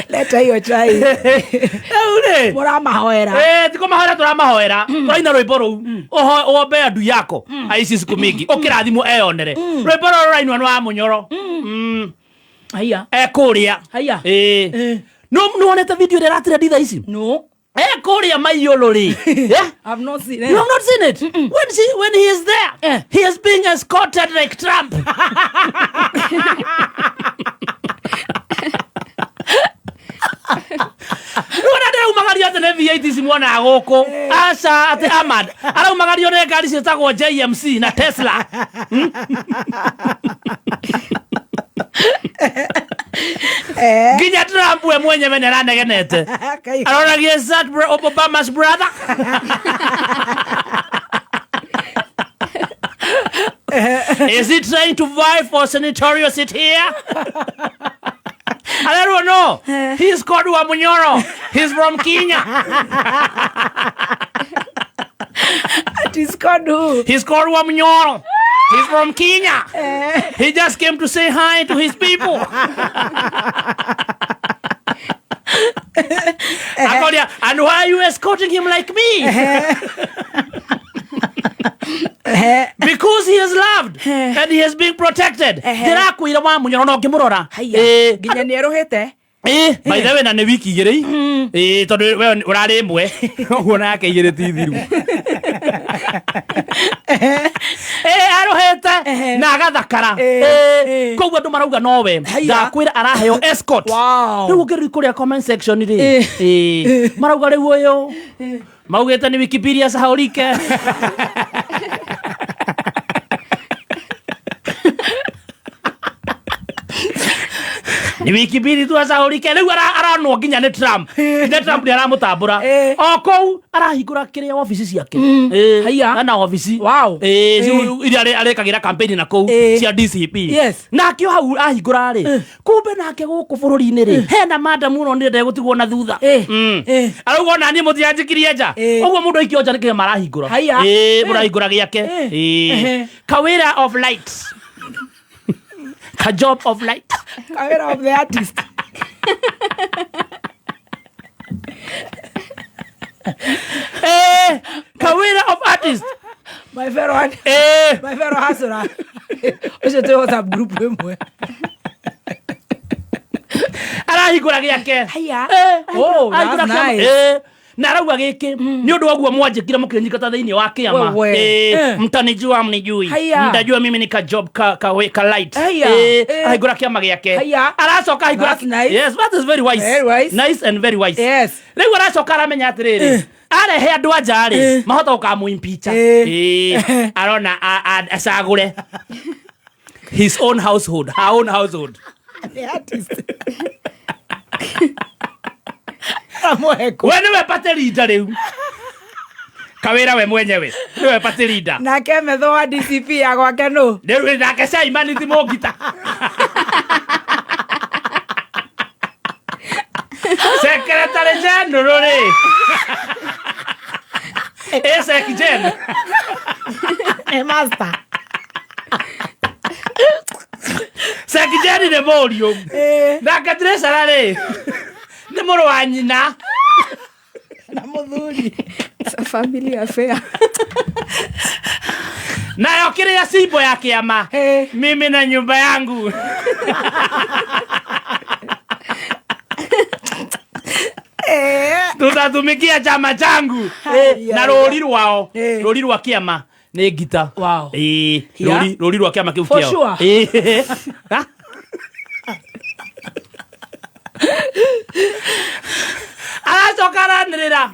Leta hiyo chai. Ure. Mũramahoera. Tiko mahoera tũramahoera. Tũraina rwĩmbo rũu. Ombea adui yako aici siku mingi. Ũkĩrathimwo eyonere. Rwĩmbo rũrũ rũrainwo nĩ wa Mũnyoro. Haiya. Ekũrĩa. Haiya. Nĩwonete video ĩrĩa ĩratrendi thaa ici? No. Ekũrĩa maiyũrũ rĩ. Yeah? I've not seen it. You have not seen it? When he is there, he is being escorted like Trump. Rĩu ndĩraumagario atĩ nĩ V8 ici muonaga gũkũ. Aca atĩ Ahmad araumagario nĩ ngari ciĩtagwo JMC na Tesla. Nginya Trump we mwenyewe nĩ aranegenete. Aroragia, is that Obama's brother? Is he trying to vie for senatorial seat here? I don't know. He's called Wamunyoro. He's from Kenya. He's called who? He's called Wamunyoro. He's from Kenya. He just came to say hi to his people. Akoria, and why are you escorting him like me? Because he is loved and he is being protected. Ndĩrakwĩra wa Munyoro no ngĩmũrora. Haiya, nginya nĩ erũhĩte. Ĩ, by the way, na nĩ wiki igĩrĩ. Ĩ, tondũ we ũrarĩ ĩmwe ũguo nake igĩrĩ ti thiru. Ĩ, arũhĩte na agathakara. Ĩ, koguo andũ marauga nowe. Ndakwĩra araheo escort. Rĩu ũngĩrĩ kũrĩa comment section rĩ, ĩ, marauga rĩu ũyũ maugĩte nĩ Wikipedia sahaurike. Nĩ Wikipedia tu acaũrike. Rĩu aranwo nginya nĩ Trump. Nĩ Trump nĩ aramũtambũra o kũu arahingũra kĩrĩa wabici ciake. Ĩ, ena wabici. Ĩ, iria arĩkagĩra campaign na kũu cia DCP. Nakĩo hau ahingũra rĩ, kumbe nake gũkũ bũrũri-inĩ rĩ, hena madam ũno nĩ ndegũtigwo na thutha. Arauga ona niĩ mũtianjikirie nja. Ũguo mũndũ aikio nja nĩkĩo marahingũra. Ĩ, mũrahingũra gĩake. Ĩ, Kawĩra of light. Ka job of light. Kawĩra of the artist. Eh, Kawĩra of artist. My fellow, my fellow hustler. Ũcio twĩ WhatsApp group ĩmwe. Arahingũra gĩake. Haiya. Eh, Oh, arahingũra that's kĩama. nice. Eh, na arauga gĩkĩ nĩ ũndũ wa guo mwanjĩkire mũkĩnyingata thĩinĩ wa kĩama. Wewe. Eh, mtanijua mnijui. Haiya. Mtajua mimi ni ka job ka ka, we, ka light. Haiya. Eh, ahingũra kĩama gĩake. Haiya. Aracoka ahingũra. That's nice. Yes, that is very wise. Very wise. Nice and very wise. Yes. Rĩu aracoka aramenya atĩrĩrĩ, arehe andũ anja rĩ, mahota gũkamũimpicha. Eh, arona acagũre his own household, her own household. The artist. Amũhe kũ. We nĩwe party leader rĩu. Kawĩra we mwenyewe nĩwe party leader. Nake metho wa DCP ya gwake nũ? Rĩu nake Simon ti Mũngita. Secretary General rĩ. Ĩ Sec Gen. Ĩ master. Sec Gen nĩ mũriũ. Nake Treasurer rĩ nĩ mũrũ wa nyina. Na mũthuri. It's a family affair. Nayo kĩrĩa cimbo ya kĩama, mimi na nyumba yangu. Tutatumikia chama changu. Na rũri rwao, rũri rwa kĩama nĩ ngita. Ĩ, rũri rwa kĩama kĩu For kĩao. sure. Ĩ. Aracoka aranĩrĩra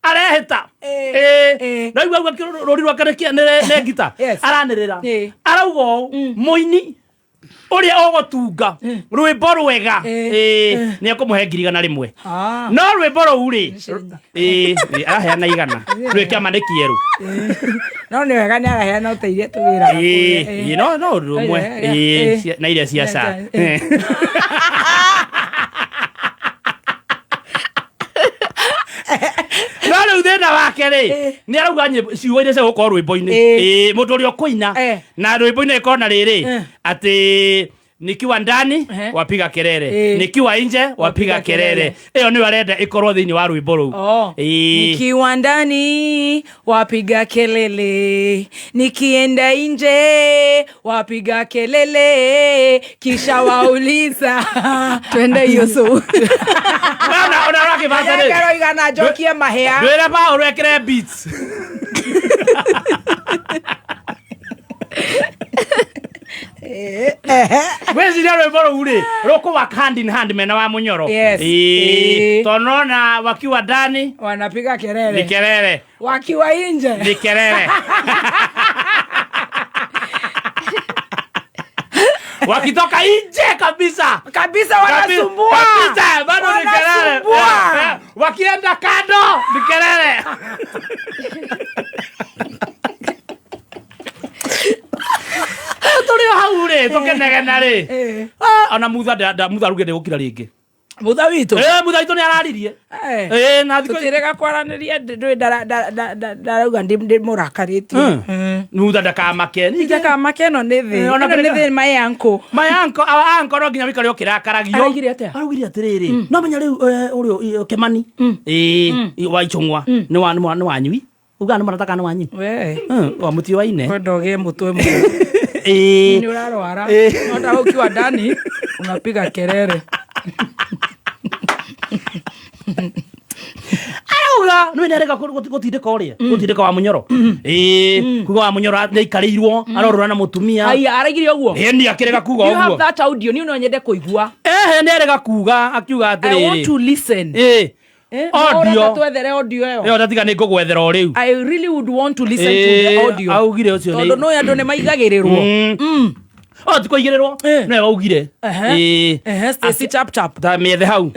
arehĩta. Ĩ, naigua auga rũri rwake nĩ ngita. Aranĩrĩra arauga ũũ, mũini ũrĩa ũgũtunga rwĩmbo rwega, ĩ, nĩ ekũmũhe 100,000. No rwĩmbo rũu rĩ, ĩ, ĩ, araheana 100 rwĩ kĩama nĩ kĩerũ. No nĩ wega nĩ araheana ũteithie tũwĩra. Ĩ, ĩ, no no ũndũ ũmwe. Ĩ, na iria cia ca. No rĩu thĩna wake rĩ, nĩ arauga nyĩmbo ciugo iria cia gũkorwo rwĩmbo-inĩ. Ĩ, mũndũ ũrĩa ũkũina na rwĩmbo-inĩ ĩkorwo na rĩrĩ atĩ nikiwa ndani wapiga kelele, nikiwa nje wapiga kelele. Ĩyo nĩyo arenda ĩkorwo thĩinĩ wa rwĩmbo rũu. Ĩ. Nikiwa ndani wapiga kelele, nikienda nje wapiga kelele, kisha wauliza twende hiyo so. Ona igana njokie mahĩa. Ndwĩre Paũlũ ekĩre beats. Ngwĩciria rwĩmbo rũu rĩ rũkũ work hand in hand mena wa Munyoro. Yes. Ĩĩ, tondũ nona wakiwa ndani wanapiga kelele, ni kelele, wakiwa nje ni kelele. Wakitoka nje kabisa kabisa wanasumbua. Kabisa bado ni kelele. Wanasumbua. Wakienda kando ni kelele. Tũrĩ o hau rĩ tũkenegena rĩ. Ona Mutha Mutha aruge ndegũkira rĩngĩ. Mutha witũ? Mutha witũ nĩ araririe. Na thikũ Tũtirĩga kwaranĩria ndũĩ ndarauga ndĩmũrakarĩtie. Mutha ndakamake. Ndakamake ĩno nĩ thĩ. Ona Ĩno nĩ kũrĩ- thĩ my uncle. My uncle, our uncle no nginya wĩikare ũkĩrakaragio. Araugire atĩa? Araugire atĩrĩrĩ, no menya rĩu ũrĩa Kĩmani, wa Ichung'wa, nĩ wa nĩ wa nĩ wanyui. Ugaga nĩ mũrata kana nĩ wanyu? We. Wa mũtiũaine. Kwenda ũgĩe mũtwe mũno. Ĩĩ. Nĩ ũrarwara. Ĩĩ. Hata ukiwa ndani unapiga kelele. Arauga nä nä arega gå tindä ka å rä a gå tindä ka wa må nyoro ä kuga wa må nyoro nä aikarä irwo arorora na må tumia. Aya, araigire ũguo. Ä nä akä rega kuga You å have guo. that audio, niĩ no nyende kũigua. Ehe, nä arega kuga akiuga atä I want to listen. Ä Eh, Audio. no ũreka twethere audio ĩyo. ä yo ndatiga nä ngå gwethera o rä u. I really would want to listen to the audio. Augire å cio. Tondũ no andũ nĩ maigagĩrĩrwo. O ti kå igä rä rwo nowe waugire. Ehe. Ehe, Stacy Chap Chap. Ta mĩethe hau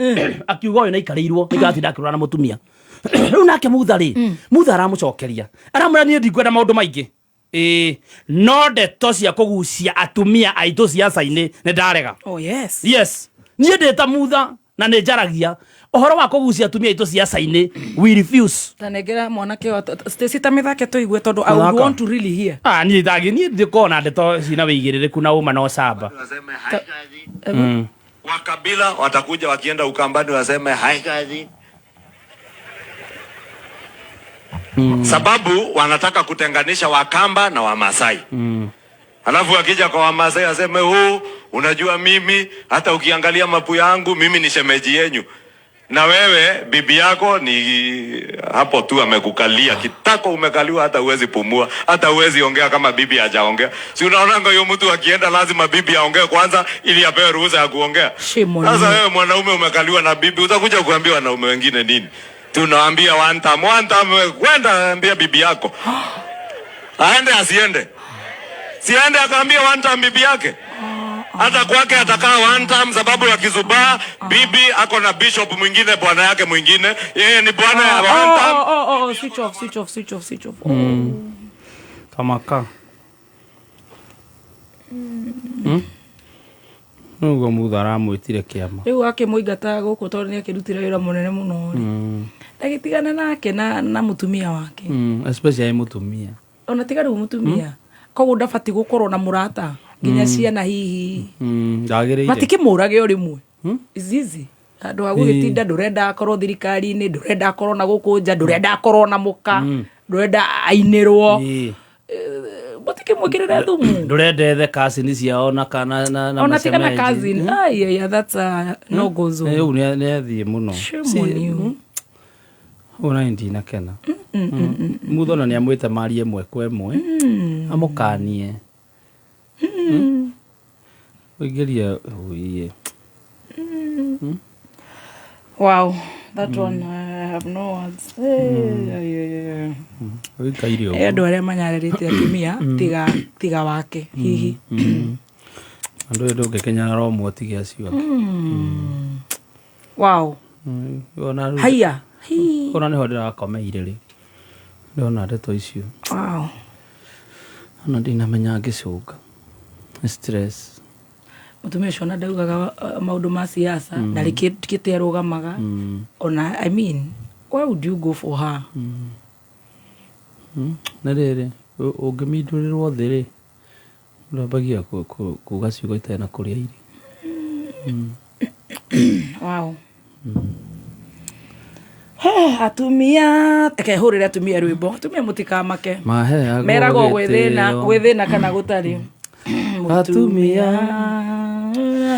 akiuga ũyũ nĩaikarĩirwo nĩkĩratinda akĩrora na mũtumia rĩu. Nake Mutha rĩ, Mutha aramũcokeria aramwĩra niĩ ndikwenda maũndũ maingĩ, ĩĩ, no ndeto cia kũgucia atumia aitũ ciaca-inĩ nĩ ndarega. Oh yes. Yes, niĩ ndĩ ta Mutha na nĩ njaragia ũhoro wa kũgucia atumia aitũ ciaca-inĩ, we refuse. Tanengera mwanake wa Stacy ta mĩthake tũigue tondũ I would Mũthaka. want to really hear. Ah, niĩ ndagĩ niĩ ndĩkorwo na ndeto cina wĩigĩrĩrĩku na ũma na ũcamba. Wakabila watakuja wakienda Ukambani waseme hai kazi, sababu wanataka kutenganisha Wakamba na Wamasai. Alafu wakija kwa Wamasai waseme huu, unajua mimi hata ukiangalia mapu yangu mimi ni shemeji yenyu, na wewe bibi yako ni hapo tu amekukalia kitako, umekaliwa hata huwezi pumua, hata huwezi ongea kama bibi hajaongea. Si unaonanga huyo mtu akienda lazima bibi aongee kwanza ili apewe ruhusa ya kuongea? Shame on Sasa you. wewe mwanaume umekaliwa na bibi, utakuja kuambia wanaume wengine nini? Tunaambia one time, one time, wewe kwenda ambia bibi yako aende asiende, siende akaambia one time bibi yake hata kwake atakaa one time, sababu ya kizubaa bibi ako na bishop mwingine, bwana yake mwingine, yeye ni bwana ya one time. Oh, switch off, switch off, switch off, switch off. Kamaka nĩguo Mutha aramwĩtire kĩama. Rĩu akĩmũingata gũkũ tondũ nĩ akĩrutire wĩra mũnene mũno rĩ. Ndagĩtigana nake na mũtumia wake. Especially mũtumia. Ona tiga rĩu mũtumia. Koguo ndabatiĩ gũkorwo na mũrata nginya ciana hihi. Ndagĩrĩire. Matikĩmũrage o rĩmwe. Izizi. Handũ ha gũgĩtinda ndũrenda akorwo thirikari-inĩ, ndũrenda akorwo na gũkũ nja, ndũrenda akorwo na mũka, ndũrenda ainĩrwo. Matikĩmwĩkĩrĩre thumu. Ndũrenda ethe cousin ciao na kana na Ona tiga na mashemeji. cousin. Ai, yeah, yeah, that's a no go zone. Rĩu nĩ athiĩ mũno. Shame on you. Ũũ na ndinakena. Mutha ona nĩ amwĩte marie ĩmwe kwa ĩmwe amũkanie ũingĩrie ũiye. Wow, that one I have no words. Hey, yeah, yeah, yeah. Ũikaire Eh, andũ ũguo. arĩa manyarĩrĩte atumia tiga wake hihi. Andũ ĩ ndũngĩkenyara ũmwe ũtige acio angĩ. Wow. Ona rĩu- Haiya. Hii. Ona nĩho ndĩrakomeire rĩ ndona ndeto icio. Wow. Ona ndinamenya ngĩcũnga. Nĩ stress. Mũtumia ũcio ona ndaugaga maũndũ ma siasa ndarĩ kĩtĩ arũgamaga ona. I mean, why would you go for her? Na rĩrĩ ũngĩmindũrĩrwo thĩ rĩ ndwambagia kuga ciugo itarĩ na kũrĩa irio. Wow. He, atumia reke hũrĩre atumia rwĩmbo. Atumia mũtikamake. Maheagwo meragwo gwĩthĩna gĩtĩo. Gwĩthĩna kana gũtarĩ. Atumia.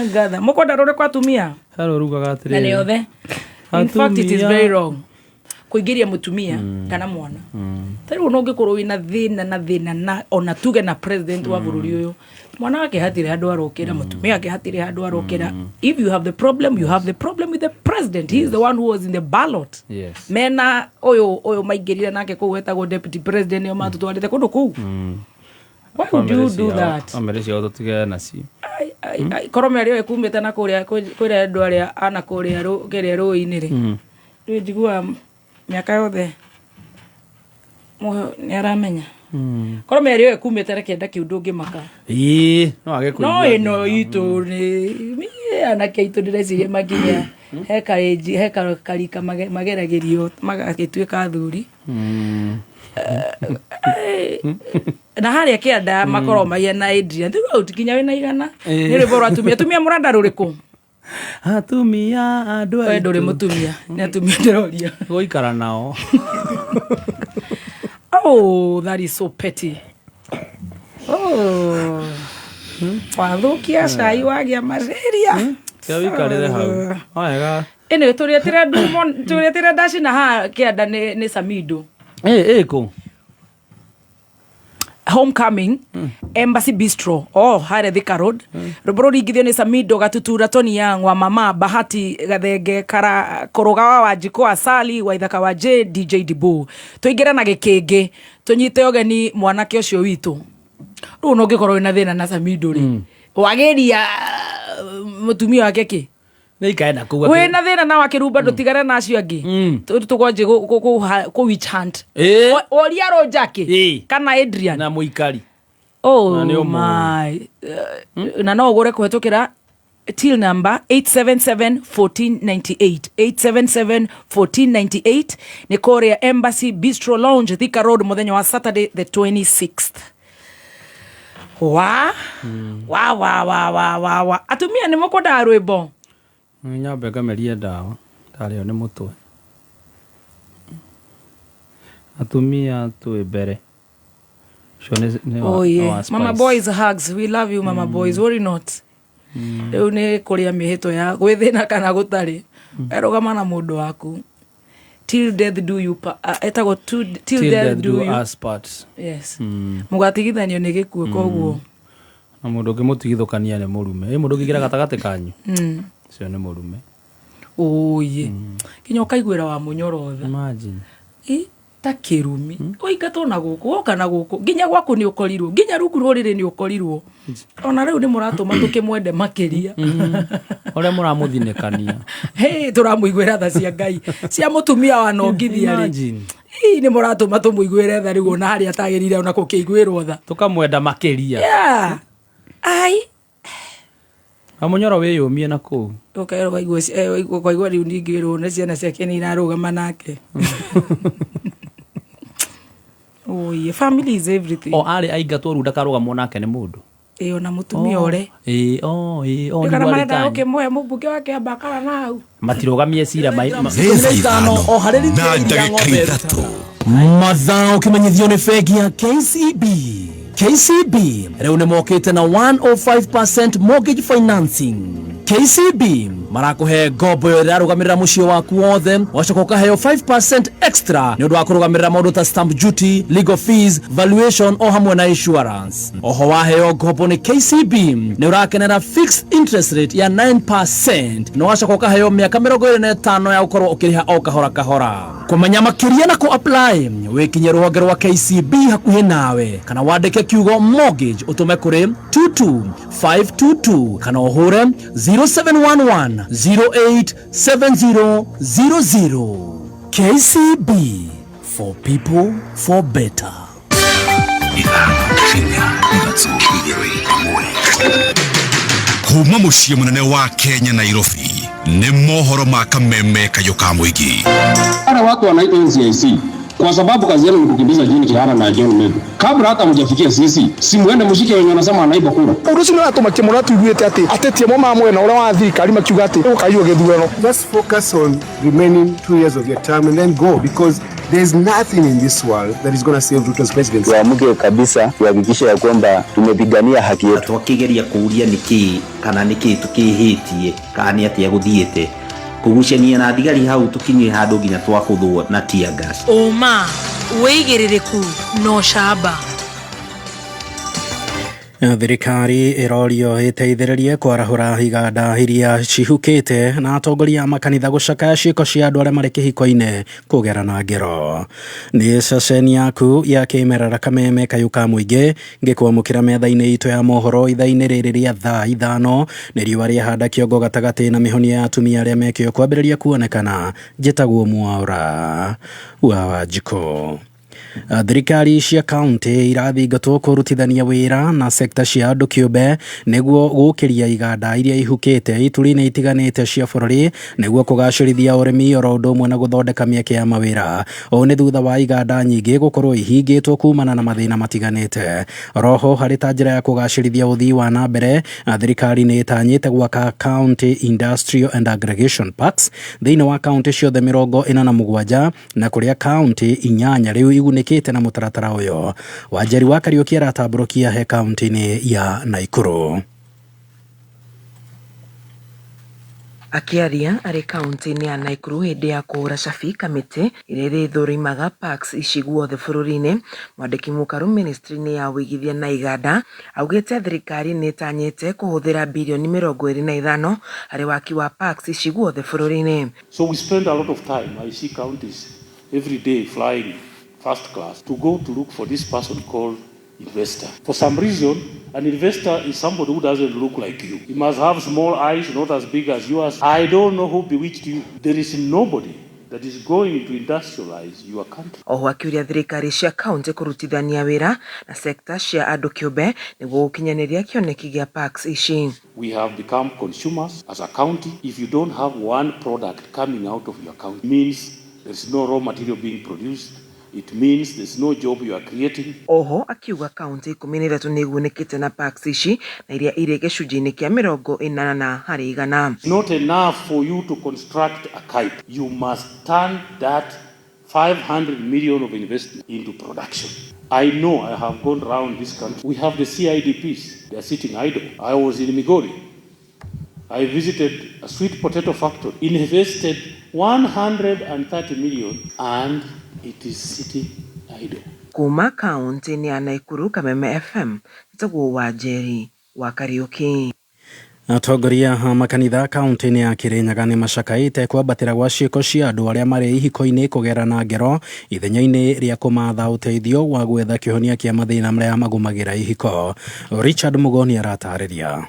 Ngatha mũkwenda rũrĩkũ atumia? Harĩa rugaga atĩrĩrĩ. Na nĩ othe. In fact, it is Atumia. very wrong kũingĩria mũtumia kana mwana. Ta rĩu ona ũngĩkorwo wĩna thĩna na thĩna na ona tuge na president wa bũrũri ũyũ, mwana wake hatirĩ handũ arokĩra, mũtumia wake hatirĩ handũ arokĩra. If you have the problem, you have the problem with the president. He is the one who was in the ballot. Mena ũyũ maingĩrire nake kũu wetagwo deputy president nĩo matũtwarĩte kũndũ kũu. Why would you do that? Bamĩrĩ ciao tũtigane nacio. Ai, ai, korwo mĩario ĩyo ĩkumĩte na kũrĩa kwĩra andũ arĩa ana kũrĩa kĩrĩa rũĩ-inĩ rĩ, rĩu njiguaga mĩaka yothe nĩ aramenya korwo mĩario ĩyo ĩkumĩte na kĩenda kĩu ndũngĩmaka. Ĩĩ, no age no kũigua. Ĩno itũ nĩ anake aitũ ndĩreciria makinya he karĩnji he karika mageragĩrio magagĩtuĩka athuri. Na harĩa kĩanda makorwo mahiana Adrian throughout nginya wĩna igana. Nĩ rwĩmbo rwa atumia. Atumia mũranda rũrĩkũ? Atumia andũ We ndũrĩ mũtumia, nĩ atumia ndĩroria. Gũikara nao. Oh, that is so petty. Oh. Wathukia cai wagĩa malaria. Tiga wikarĩre hau. Wega. Anyway, tũrĩetire ndumo, tũrĩetire ndaci na haha kĩanda nĩ Samido. Ĩ kũ? Homecoming Embassy Bistro, oh, harĩa Thika Road. Rwĩmbo rũringithio nĩ Samido Gatutura Tony Young wa Mama Bahati Gathenge Kara Kũrũga wa Wanjikũ Asali wa Ithaka wa J DJ Dibu. Tũingĩre na gĩkĩngĩ tũnyite ũgeni mwanake ũcio witũ. Rĩu no ũngĩkorwo wĩna thĩna na Samido rĩ, wageria mũtumia wake kĩ? Nĩ ikae na kũu. Wĩna thĩna na wakĩrumba ndũtigane na acio angĩ. Tũkwanjie kũ witch hunt. Oria Rũnjakĩ kana Adrian na mũikari. Oh Na nĩ ũmũĩ. my. Na no ũgũre kũhetũkĩra till number 877-1498. 877-1498 nĩ kũrĩa Embassy Bistro Lounge, Thika Road, mũthenya wa Saturday the 26th. Wa wa wa wa wa wa wa atumia nĩ mũkwendaga rwĩmbo. Nyambe ngamerie ndawa ndarĩo nĩ mũtwe. Atumia twĩ mbere. Ũcio nĩ Oh wa yeah. Spice. Mama boys hugs. We love you, mama boys. Worry not. Rĩu nĩ kũrĩa mĩhĩtwa ya gwĩthĩna kana gũtarĩ. Erũgama na mũndũ waku. Till death do you etagwo till death do you us part. Yes. Mũgatigithanio nĩ gĩkuũ koguo. Na mũndũ ũngĩmũtigithũkania nĩ mũrume. Ĩ mũndũ ũngĩingĩra gatagatĩ kanyu. Ũcio nĩ mũrume. Oye. Kinya ũkaiguĩra wa mũnyoro tha. Imagine. Ĩ ta kĩrumi. Ũingatwo na gũkũ, woka na gũkũ. Nginya gwaku nĩ ũkorirwo. Nginya rungu rwa ũrĩrĩ nĩ ũkorirwo. Ona rĩu nĩ mũratũma tũkĩmwende makĩria. Ũrĩa mũramũthinĩkania. Hey, tũramũiguĩra tha cia Ngai. Cia mũtumia wa nongithia rĩ. Imagine. Ĩ nĩ mũratũma tũmũiguĩre tha rĩu ona harĩa atagĩrĩire ona gũkĩiguĩrwo tha. Tũkamwenda makĩria. Yeah. Ai. Na mũnyoro wĩyũmie na kũu. Ũkerwo ũkaigua rĩu ningĩ rwo nĩ ciana ciake nĩ irarũgama nake. Oh yeah, family is everything. O arĩ aingatwo rĩu ndakarũgamwo nake nĩ mũndũ. Ĩ ona mũtumia ũre. Ĩ o ĩ o Kana nĩguo arĩ marenda tanyu. gũkĩmũhe mũmbunge wa Kĩambaa kana na hau. Matirũgamie cira ithano o harĩ na rita ya ndagĩka ng'ombe ithatũ. Mathaa ũkĩmenyithio nĩ bengi ya KCB. KCB rĩu nĩ mokĩte na 105% mortgage financing. KCB marakũhe ngombo ĩyo ĩrarũgamĩrĩra mũciĩ waku wothe, wacoka ũkaheo 5% extra nĩ ũndũ wa kũrũgamĩrĩra maũndũ ta stamp duty, legal fees, valuation o hamwe na insurance. Oho waheo ngombo nĩ KCB nĩ ũrakenera fixed interest rate ya 9% na wacoka ũkaheo mĩaka 25 ya gũkorwo ũkĩrĩha o kahora kahora. Kũmenya makĩria na kũ-apply wĩkinye rũhonge rwa KCB hakuhĩ nawe kana wandĩke kiugo mortgage ũtũme kũrĩ 22522 kana ũhũre 0711 087000. KCB for people for better. Kuma mũciĩ mũnene wa Kenya Nairobi nĩ mohoro ma kameme kayũ ka mũingĩ. Wale watu wanaitwa NCIC kwa sababu kazi yenu ni kukimbiza Jane Kihara na John Methu. Kabla hata mjafikia sisi, si muende mshike wenye wanasema wanaiba kura. Ũndũ ũcio nĩ ũratũmakia mũno tuiguĩte atĩ ateti amwe ma mwena ũrĩa wa thirikari makiuga atĩ gũkaiywo gĩthurano. Just focus on remaining 2 years of your term and then go, because there's nothing in this world that is going to save Ruto's presidency. Tuamke kabisa tuhakikishe ya kwamba tumepigania haki yetu. Twakigeria kuuria niki kana niki tukihĩtie kana nĩ atĩa gũthiĩte kugucania na thigari hau tukinyie handũ nginya twakuthwo na tear gas. Ũma, wĩigĩrĩrĩku na ũcamba. Thirikari ĩrorio ĩteithĩrĩrie kwarahũra iganda iria cihukĩte na atongoria a makanitha gũcakaya ciĩko cia andũ arĩa marĩ kĩhiko-inĩ kũgerana ngero. Nĩ ceceni yaku ya kĩmerera kameme kayũ ka mũingĩ ngĩkwamũkĩra metha-inĩ itũ ya mohoro ithaa-inĩ rĩrĩ rĩa thaa 5 nĩ riũa rĩahanda kĩongo gatagatĩ na mĩhonia ya atumia arĩa mekĩo kwambĩrĩria kuonekana. Njĩtagwo Mwaũra wa Wanjikũ. Thirikari cia kaunti irathingatwo kũrutithania wĩra na sekta cia andũ kĩũmbe nĩguo gũkĩria iganda iria ihukĩte ituri-inĩ itiganĩte cia bũrũri nĩguo kũgacĩrithia ũrĩmi oro ũndũ ũmwe na gũthondeka mĩeke ya mawĩra. Ũũ nĩ thutha wa iganda nyingĩ gũkorwo ihingĩtwo kumana na mathĩna matiganĩte. Oroho harĩ ta njĩra ya kũgacĩrithia ũthii wa na mbere, thirikari nĩ ĩtanyĩte gwaka County Industrial and Aggregation Parks thĩinĩ wa kaunti ciothe 47 na kũrĩa kaunti 8 rĩu ĩgunĩkĩte na mũtaratara ũyũ. Wanjeri wa Kariuki aratambũrũkia he kaunti-inĩ ya Naikuru. Akĩaria arĩ kaunti-inĩ ya Naikuru hĩndĩ ya kũhũra cabi kamĩtĩ ĩrĩa ĩrĩthũrimaga parks ici guothe bũrũri-inĩ, mwandĩki mũkaru ministry-inĩ ya ũigithia na iganda augĩte thirikari nĩ ĩtanyĩte kũhũthĩra birioni 25 harĩ waki wa parks ici guothe bũrũri-inĩ. So we spend a lot of time, I see counties every day flying first class to go to look for this person called investor. For some reason, an investor is somebody who doesn't look like you. He must have small eyes, not as big as yours. I don't know who bewitched you. There is nobody that is going to industrialize your country. Oho akiuria thirikari cia kaunti kũrutithania wĩra na sekta cia andũ kĩũmbe nĩguo gũkinyanĩria kĩoneki gĩa parks ici. We have become consumers as a county. If you don't have one product coming out of your county, it means there is no raw material being produced. It means there's no job you are creating. Oho akiuga kaunti 13 nĩ igunĩkĩte na parks ici na iria irĩ gĩcunjĩ-inĩ kĩa 80%. It's not enough for you to construct a kite. You must turn that 500 million of investment into production. I know I have gone round this country. We have the CIDPs. They are sitting idle. I was in Migori. I visited a sweet potato factory, invested 130 million, and it is sitting idle. Kuma kaunti-inĩ ya Naikuru, Kameme FM, njĩtagwo Wanjeri wa Kariuki. Atongoria a makanitha kaunti-inĩ ya Kirinyaga nĩ macakaĩte kwambatĩra gwa ciĩko cia andũ arĩa marĩ ihiko-inĩ kũgerana ngero ithenya-inĩ rĩa kũmatha ũteithio wa gwetha kĩhonia kĩa mathĩna marĩa magũmagĩra ihiko. Richard Mugoni aratarĩria.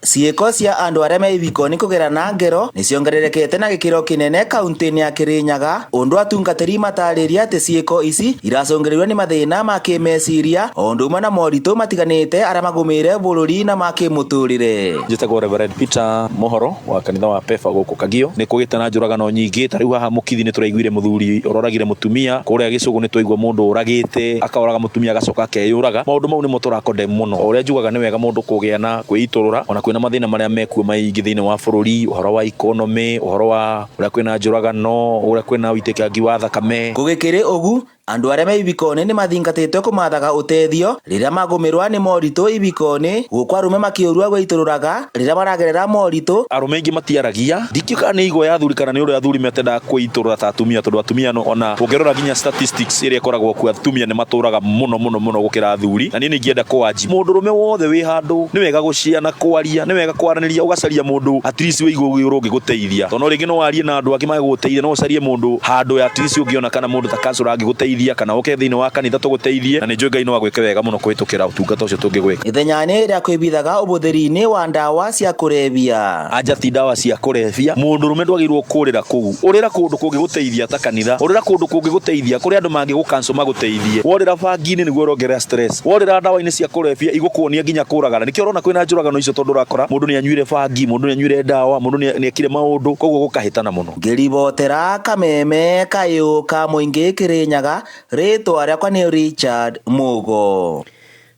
Ciĩko cia andũ arĩa me ihiko-inĩ kũgerana ngero nĩ ciongererekete na gĩkĩro kĩnene kaunti-inĩ ya Kirinyaga, ũndũ atungatĩri matarĩria atĩ ciĩko ici iracũngĩrĩrio nĩ mathĩna ma kĩmeciria o ũndũ ũmwe na moritũ matiganĩte arĩa magũmĩire bũrũri na ma kĩmũtũrĩre. Njĩtagwo Reverend Peter Mohoro wa kanitha wa Pefa gũkũ Kagio. Nĩ kũgĩte na njũragano nyingĩ, ta rĩu haha Mũkithi nĩ tũraiguire mũthuri ũroragire mũtumia, kũrĩa Gĩcũgũ nĩ twaigua mũndũ ũragĩte akaoraga mũtumia agacoka akeyũraga. Maũndũ mau nĩmo tũrakondem mũno. O ũrĩa njugaga nĩ wega mũndũ kũgĩa na kwĩitũrũra ona kwĩna mathĩna marĩa mekuo maingĩ thĩinĩ wa bũrũri, ũhoro wa economy, ũhoro wa ũrĩa kwĩna njũragano, ũrĩa kwĩna ũitĩkangi wa thakame. Gũgĩkĩrĩ ũgu, andũ arĩa me ibiko-inĩ nĩ mathingatĩtwo kũmathaga ũteithio rĩrĩa magũmĩrwa nĩ moritũ ibiko-inĩ, gũkũ arũme makĩũrua gwĩitũrũraga rĩrĩa maragerera moritũ. Arũme aingĩ matiaragia, ndikĩũĩ kana nĩ igwa ya athuri kana nĩ ũrĩa athuri metendaga kwĩitũrũra ta atumia, tondũ atumia no ona ũngĩrora nginya statistics ĩrĩa ĩkoragwo kuo, atumia nĩ matũraga mũno mũno mũno gũkĩra athuri. Na niĩ nĩ ingĩenda kwanji mũndũrũme wothe wĩ handũ nĩ wega gũciana kwaria, nĩ wega kwaranĩria, ũgacaria mũndũ at least wĩ igũrũ ũngĩgũteithia, tondũ rĩngĩ no warie na andũ angĩ magĩgũteithia, no ũcarie mũndũ handũ at least ũngĩona kana mũndũ ta counsellor angĩgũteithia, kana ũke thĩinĩ wa kanitha tũgũteithie, na nĩ njũĩ Ngai no agwĩke wega mũno kũhĩtũkĩra ũtungata ũcio tũngĩgwĩka. Ithenya-inĩ rĩa kwĩbithaga ũbũthĩri-inĩ wa ndawa cia kũrebia. Anja ti ndawa cia kũrebia, mũndũrũme ndwagĩrĩirwo kũrĩra kũu, ũrĩra kũndũ kũngĩgũteithia ta kanitha, ũrĩra kũndũ kũngĩgũteithia kũrĩa andũ mangĩgũcancel magũteithie. Worĩra bangi-inĩ nĩguo ũrongerera stress, worĩra ndawa-inĩ cia kũrebia igũkuonia nginya kũragana. Nĩkĩo ũrona kwĩna njũragano icio, tondũ ũrakora mũndũ nĩ anyuire bangi, mũndũ nĩ anyuire ndawa, mũndũ nĩ ekire maũndũ, koguo gũkahĩtana mũno. Ngĩribotera Kameme kayũ ka mũingĩ Kirinyaga, rĩtwa rĩakwa nĩ Richard Mugo.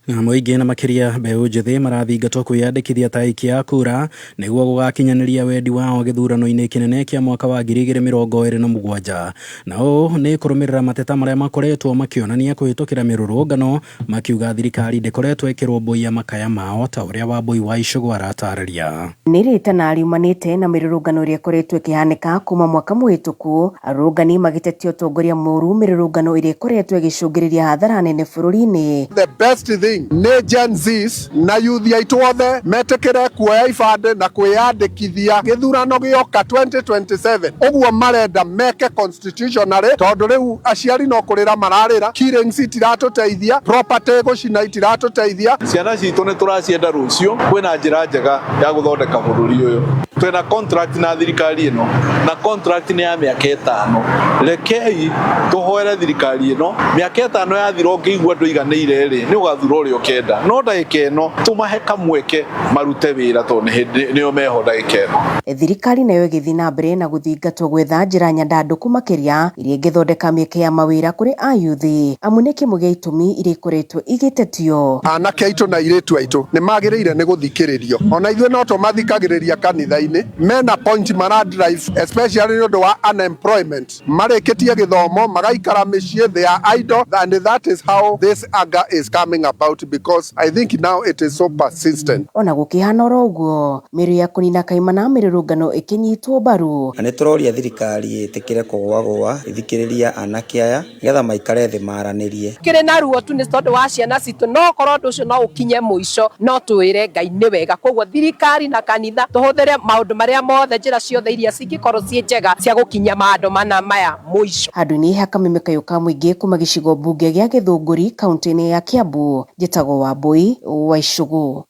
Na mũingĩ na makĩria mbeũ njĩthĩ marathingatwo kwĩyandĩkithia ta aikia a kura nĩguo gũgakinyanĩria wendi wao gĩthurano-inĩ kĩnene kĩa mwaka wa 2027, na ũũ nĩ kũrũmĩrĩra mateta marĩa makoretwo makĩonania kũhĩtũkĩra mĩrũrũngano makiuga thirikari ndĩkoretwo ĩkĩrũmbũiya makaya mao ta ũrĩa Wambui wa Icũgũ aratarĩria. Nĩ rĩtana riumanĩte na mĩrũrũngano ĩrĩa ĩkoretwo ĩkĩhanĩka kuma mwaka mũhĩtũku, arũrũngani magĩtetia ũtongoria mũru mĩrũrũngano ĩrĩa ĩkoretwo ĩgĩcũngĩrĩria hathara nene bũrũri-inĩ. The best thing nĩ Gen Zs na youth aitũ othe metĩkĩre kuoya ibandĩ na kwĩyandĩkithia gĩthurano gĩoka 2027. Ũguo marenda meke constitutionally, tondũ rĩu aciari no kũrĩra mararĩra, killings itiratũteithia, property gũcina itiratũteithia. Ciana citũ nĩ tũracienda rũciũ, kwĩna njĩra njega ya gũthondeka bũrũri ũyũ. Twĩna contract na thirikari ĩno, na contract nĩ ya mĩaka 5. Rekei tũhoere thirikari ĩno, mĩaka 5 yathira ũngĩigua ndũiganĩire rĩ, nĩ ũgathura ũrĩa ũkenda no ndagĩka ĩno tũmahe kamweke marute wĩra tondũ nĩ hĩndĩ nĩo meho ndagĩka ĩno. Thirikari nayo ĩgĩthiĩ na mbere na gũthingatwo gwetha njĩra nyandandũku makĩria iria ingĩthondeka mĩeke ya mawĩra kũrĩ ayuthi amu nĩ kĩmwe gĩa itũmi iria ikoretwo igĩtetio. Anake aitũ na airĩtu aitũ nĩ magĩrĩire nĩ gũthikĩrĩrio. Ona ithuĩ no tũmathikagĩrĩria kanitha-inĩ. Mena point mara drive especially nĩ ũndũ wa unemployment. Marĩkĩtie gĩthomo magaikara mĩciĩ, they are idle and that is how this anger is coming about because I think now it is so persistent. Ona gũkĩhana oro ũguo, mĩario ya kũnina kaimana mĩrũrũngano ĩkĩnyitwo mbaru. Na nĩ tũroria thirikari ĩtĩkĩre kũgũagũa ĩthikĩrĩrie anake aya nĩgetha maikare thĩ maranĩrie. Kĩrĩ na ruo tu nĩ tondũ wa ciana citũ, no korwo ũndũ ũcio no ũkinye mũico no twĩre Ngai nĩ wega. Koguo thirikari na kanitha tũhũthĩre maũndũ marĩa mothe, njĩra ciothe iria cingĩkorwo ciĩ njega cia gũkinyia maũndũ mana maya mũico. Handũ-inĩ ha kameme kayũ ka mũingĩ kuma gĩcigo mbunge gĩa Gĩthũngũri kauntĩ-inĩ ya Kiambu, njĩtagwo Wambũi wa Icũgũ.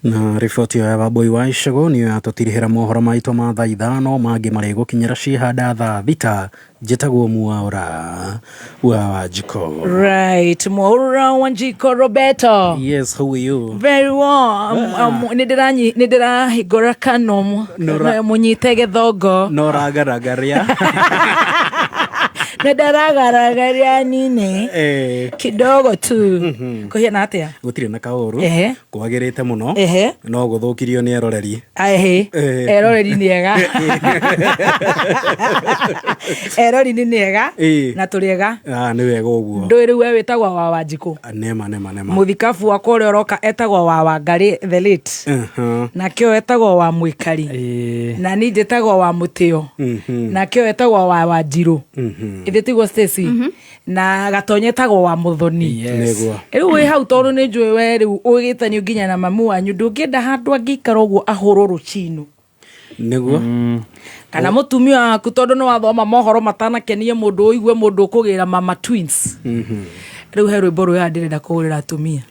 Na riboti ĩyo ya Wambũi wa Icũgũ nĩyo yatũtirihĩra mohoro maitũ ma thaa ithano, mangĩ marĩgũkinyĩra ciĩhanda thaa thita. Njĩtagwo Mwaũra wa Wanjikũ. Right, Mwaura Wanjiko Roberto. Yes, how are you? Very well. Nĩ ndĩrahingũra kanua mũnyite gĩthongo. No ragaragaria. Nĩ ndaragaragaria nini kidogo tu. Kũhiana atĩa? Gũtirĩ na kaũru. Kwagĩrĩte mũno. No gũthũkirio nĩ eroreri. Ehe. Eroreri nĩ ega. Erori nĩ ega. Na tũrĩ ega. Ah, nĩ wega ũguo. Ndũĩ rĩu we wĩtagwo wa Wanjikũ. Nema nema nema. Mũthikabu wakwa ũrĩa ũroka etagwo wa Wangarĩ the late. Nake ũyũ etagwo wa Mwĩkari. Na niĩ njĩtagwo wa Mũtĩo. Nake ũyũ etagwo wa Wanjirũ. Ithe tiguo Stacy? Na Gatonye etagwo wa Mũthoni. Nĩguo. Rĩu wĩ hau tondũ nĩ njũĩ we rĩu ũgĩtanio nginya na mamu wanyu, ndũngĩenda handũ angĩikara ũguo ahũrwo rũcinũ. Nĩguo. Kana mũtumia waku tondũ nĩ wathoma mohoro matanakenie mũndũ ũigue mũndũ ũkũgĩra mama twins. Rĩu he rwĩmbo rũrĩa ndĩrenda kũgũrĩra atumia.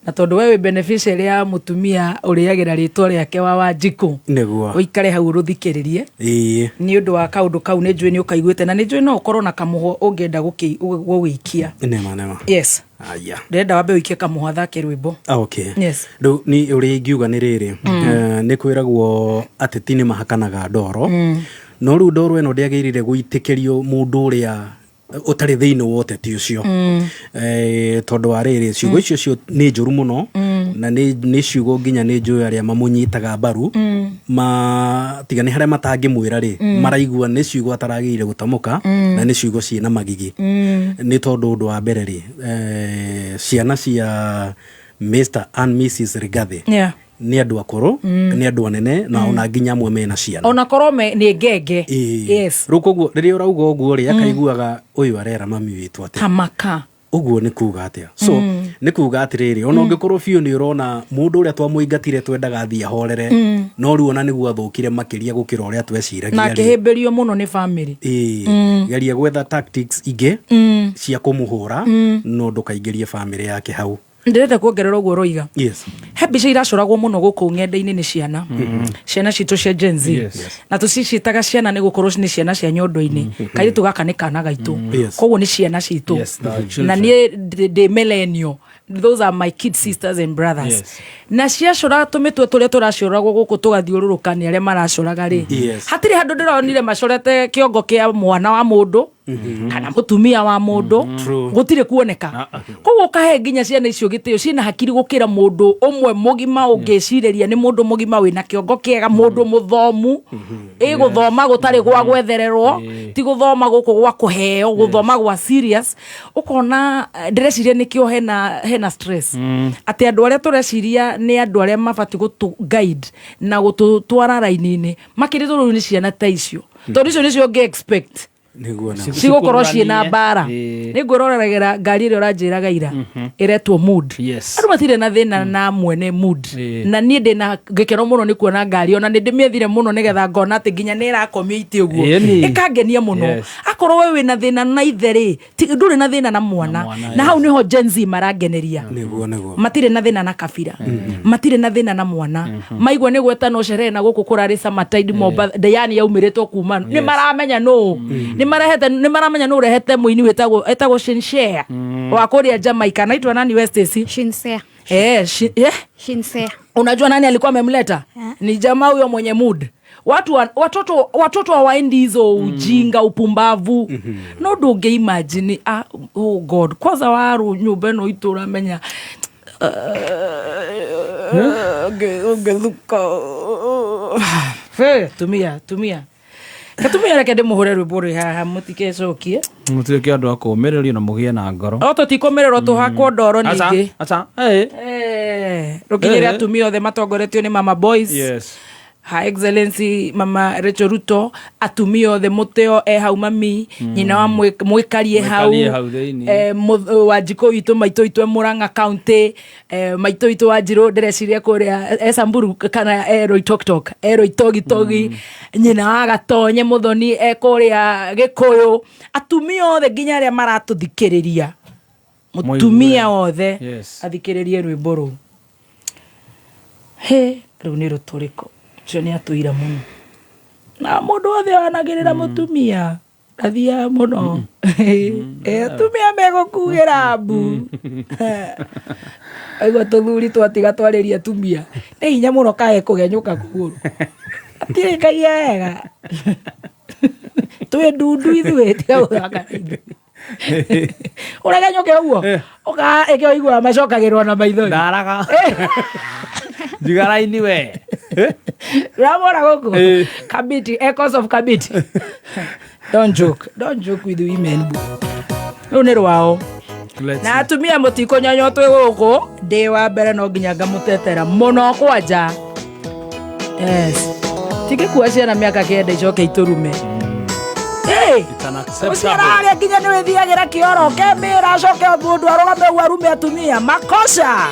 Na tondũ we wĩ beneficiary ya mũtumia ũrĩagĩra rĩtwa rĩake wa Wanjikũ. Nĩguo. Ũikare hau ũrũthikĩrĩrie. Nĩ ũndũ wa kaũndũ kau nĩ njũĩ nĩ ũkaiguĩte na nĩ njũĩ no ũkorwo na kamũhwa ũngĩenda gũgĩikia. Nema nema. Yes. Aya. Ndĩrenda wambe ũikie kamũhwa thake rwĩmbo. Okay. Yes. Rĩu ni ũrĩa ingiuga nĩ rĩrĩ, nĩ kwĩragwo ateti nĩ mahakanaga ndoro. No rĩu ndoro ĩno ndĩagĩrĩire gũitĩkĩrio mũndũ ũrĩa ũtarĩ thĩinĩ wa ũteti ũcio. Tondũ wa rĩrĩ, ciugo icio cio nĩ njũru mũno, na nĩ ciugo nginya nĩ njũĩ arĩa mamũnyitaga mbaru, tiga nĩ harĩa matangĩmwĩra rĩ, maraigua nĩ ciugo ataragĩrĩire gũtamũka, na nĩ ciugo ciĩna magigi. Nĩ tondũ ũndũ wa mbere rĩ, ciana cia Mr and Mrs Rigathi nĩ andũ akũrũ, nĩ andũ anene, na ona nginya amwe mena ciana. Ona korwo nĩ ngenge. Yes. Rĩu koguo rĩrĩa ũrauga ũguo rĩ, akaiguaga ũyũ arera mami witũ atĩa. Tamaka. Ũguo nĩ kuga atĩa? So, nĩ kuga atĩrĩrĩ, ona ũngĩkorwo biũ nĩ ũrona mũndũ ũrĩa twamũingatire twendaga athiĩ ahorere, no rĩu ona nĩguo athũkire makĩria gũkĩra ũrĩa tweciragia Na rĩ. akĩhĩmbĩrio mũno nĩ family. Geria gwetha tactics ingĩ cia kũmũhũra, no ndũkaingĩrie family yake hau. Ndĩrenda kuongerera ũguo ũroiga. Yes. He mbica iracũragwo mũno gũkũ ng'enda-inĩ nĩ ciana. Ciana citũ cia Gen Z. Yes. Na tũciciĩtaga ciana nĩ gũkorwo nĩ ciana cia nyondo-inĩ. Kairĩtu gaka nĩ kana gaitũ. Yes. Koguo nĩ ciana citũ. Yes, the children. Na niĩ ndĩ millennial. Those are my kids, sisters and brothers. Yes. Na ciacũraga tũmĩtwe tũrĩa tũracũragwo gũkũ tũgathiũrũrũka nĩ arĩa maracũraga rĩ. Yes. Hatirĩ handũ ndĩronire macorete kĩongo kĩa mwana wa mũndũ kana mũtumia wa mũndũ. True. Gũtirĩ kuoneka. Koguo ũkahe nginya ciana icio gĩtĩo, ciĩna hakiri gũkĩra mũndũ ũmwe mũgima ũngĩcirĩria nĩ mũndũ mũgima wĩna kĩongo kĩega, mũndũ mũthomu, ĩgũthoma gũtarĩ gwa gwethererwo, ti gũthoma gũkũ gwa kũheo, gũthoma gwa serious. Ũkona, ndĩreciria nĩkĩo hena stress. Atĩ andũ arĩa tũreciria nĩ andũ arĩa mabatiĩ gũtũ guide na gũtũtwara raini-inĩ, makĩrĩtwo rĩu nĩ ciana ta icio. Tondũ icio nĩcio ũngĩ expect. Nĩguo na. Cigũkorwo ciĩna mbara. Ĩĩ. Nĩ ngwĩroreragĩra ngari ĩrĩa ũranjĩraga ira. Ĩretwo Mood. Yes. Andũ matirĩ na thĩna na mwene Mood. Ĩĩ. Na niĩ ndĩna gĩkeno mũno nĩ kuona ngari, ona nĩ ndĩmĩethire mũno nĩgetha ngona atĩ nginya nĩ ĩrakomio itĩ ũguo. Ĩĩ nĩ. Ĩkangenia mũno. Yes. Akorwo we wĩna thĩna na ithe rĩ, ndũrĩ na thĩna na mwana. mwana, Na hau nĩho Gen Z marangeneria. Nĩguo, nĩguo. Matirĩ na thĩna na kabira. Matirĩ na thĩna na mwana. Maigua nĩ gwetana sherehe na gũkũ kũrarĩ Summertide Mombasa, Diani yaumĩrĩtwo kuma. Nĩ maramenya nũ. Nĩ marehete, nĩ maramenya nũ ũrehete mũini wĩtagwo, etagwo Shenseea. Wa kũrĩa Jamaica anaitwa nani we Stacy? Shinsea. Eh, eh? Shinsea. Unajua nani alikuwa amemleta? Ni jamaa huyo mwenye mood. Watu watoto hawaendi hizo ujinga upumbavu. No ndũngĩ imagine oh God, kwanza waru nyũmba ĩno itũra menya ũngĩthuka. Tumia katumia reke ndĩmũhũre rwĩmbo rwĩ haha mũtikecokie. Mũtuĩke andũ a kũũmĩrĩrio na mũgĩe na ngoro. O tũtikũmĩrĩrwo tũhakwo ndoro ningĩ. Aca. Rũkinyĩre atumia othe matongoretio nĩ mama boys. Yes. Her Excellency Mama Rachel Ruto, atumia othe mũteo e hau mami, nyina wa mwĩkarie hau, Mwĩkarie hau thĩinĩ. Wanjikũ witũ maitũ witũ e Murang'a County, maitũ witũ Wanjirũ ndĩreciria kũrĩa e Samburu kana e Loitoktok, e Loitogitogi, nyina wa Gatonye Muthoni e kũrĩa Gĩkũyũ, atumia othe nginya arĩa maratũthikĩrĩria, mũtumia othe athikĩrĩrie rwĩmbo rũu. He rĩu nĩ rũtũrĩko ũcio nĩ atũira mũno na mũndũ wothe wanagĩrĩra mũtumia athiaga mũno. Atumia megũkugĩra mbu. Aigua tũthuri twatiga twarĩria atumia nĩ hinya mũno kae kũgenyũka kũgũrũ atirĩkagia wega twĩ ndundu ithuĩ tiga gũthaka na ithuĩ. Ũregenyũke ũguo ĩkĩo ũiguaga macokagĩrwo na maithori. Ndaraga njigaraini we. Ramona gũkũ Kabiti, echoes of Kabiti. Don't joke with women. Rũu nĩ rwao. Na atumia mũtikũnyonywo twĩ gũkũ ndĩ wa mbere no nginya ngamũtetera mũno kwanja. Yes. Tingĩkua ciana mĩaka 9 icoke itũrume. Ũciara harĩa nginya nĩ wĩthiagĩra kĩoro ũkemĩra acoke mũndũ arũgame ũguo arume atumia makosa.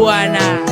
Bwana.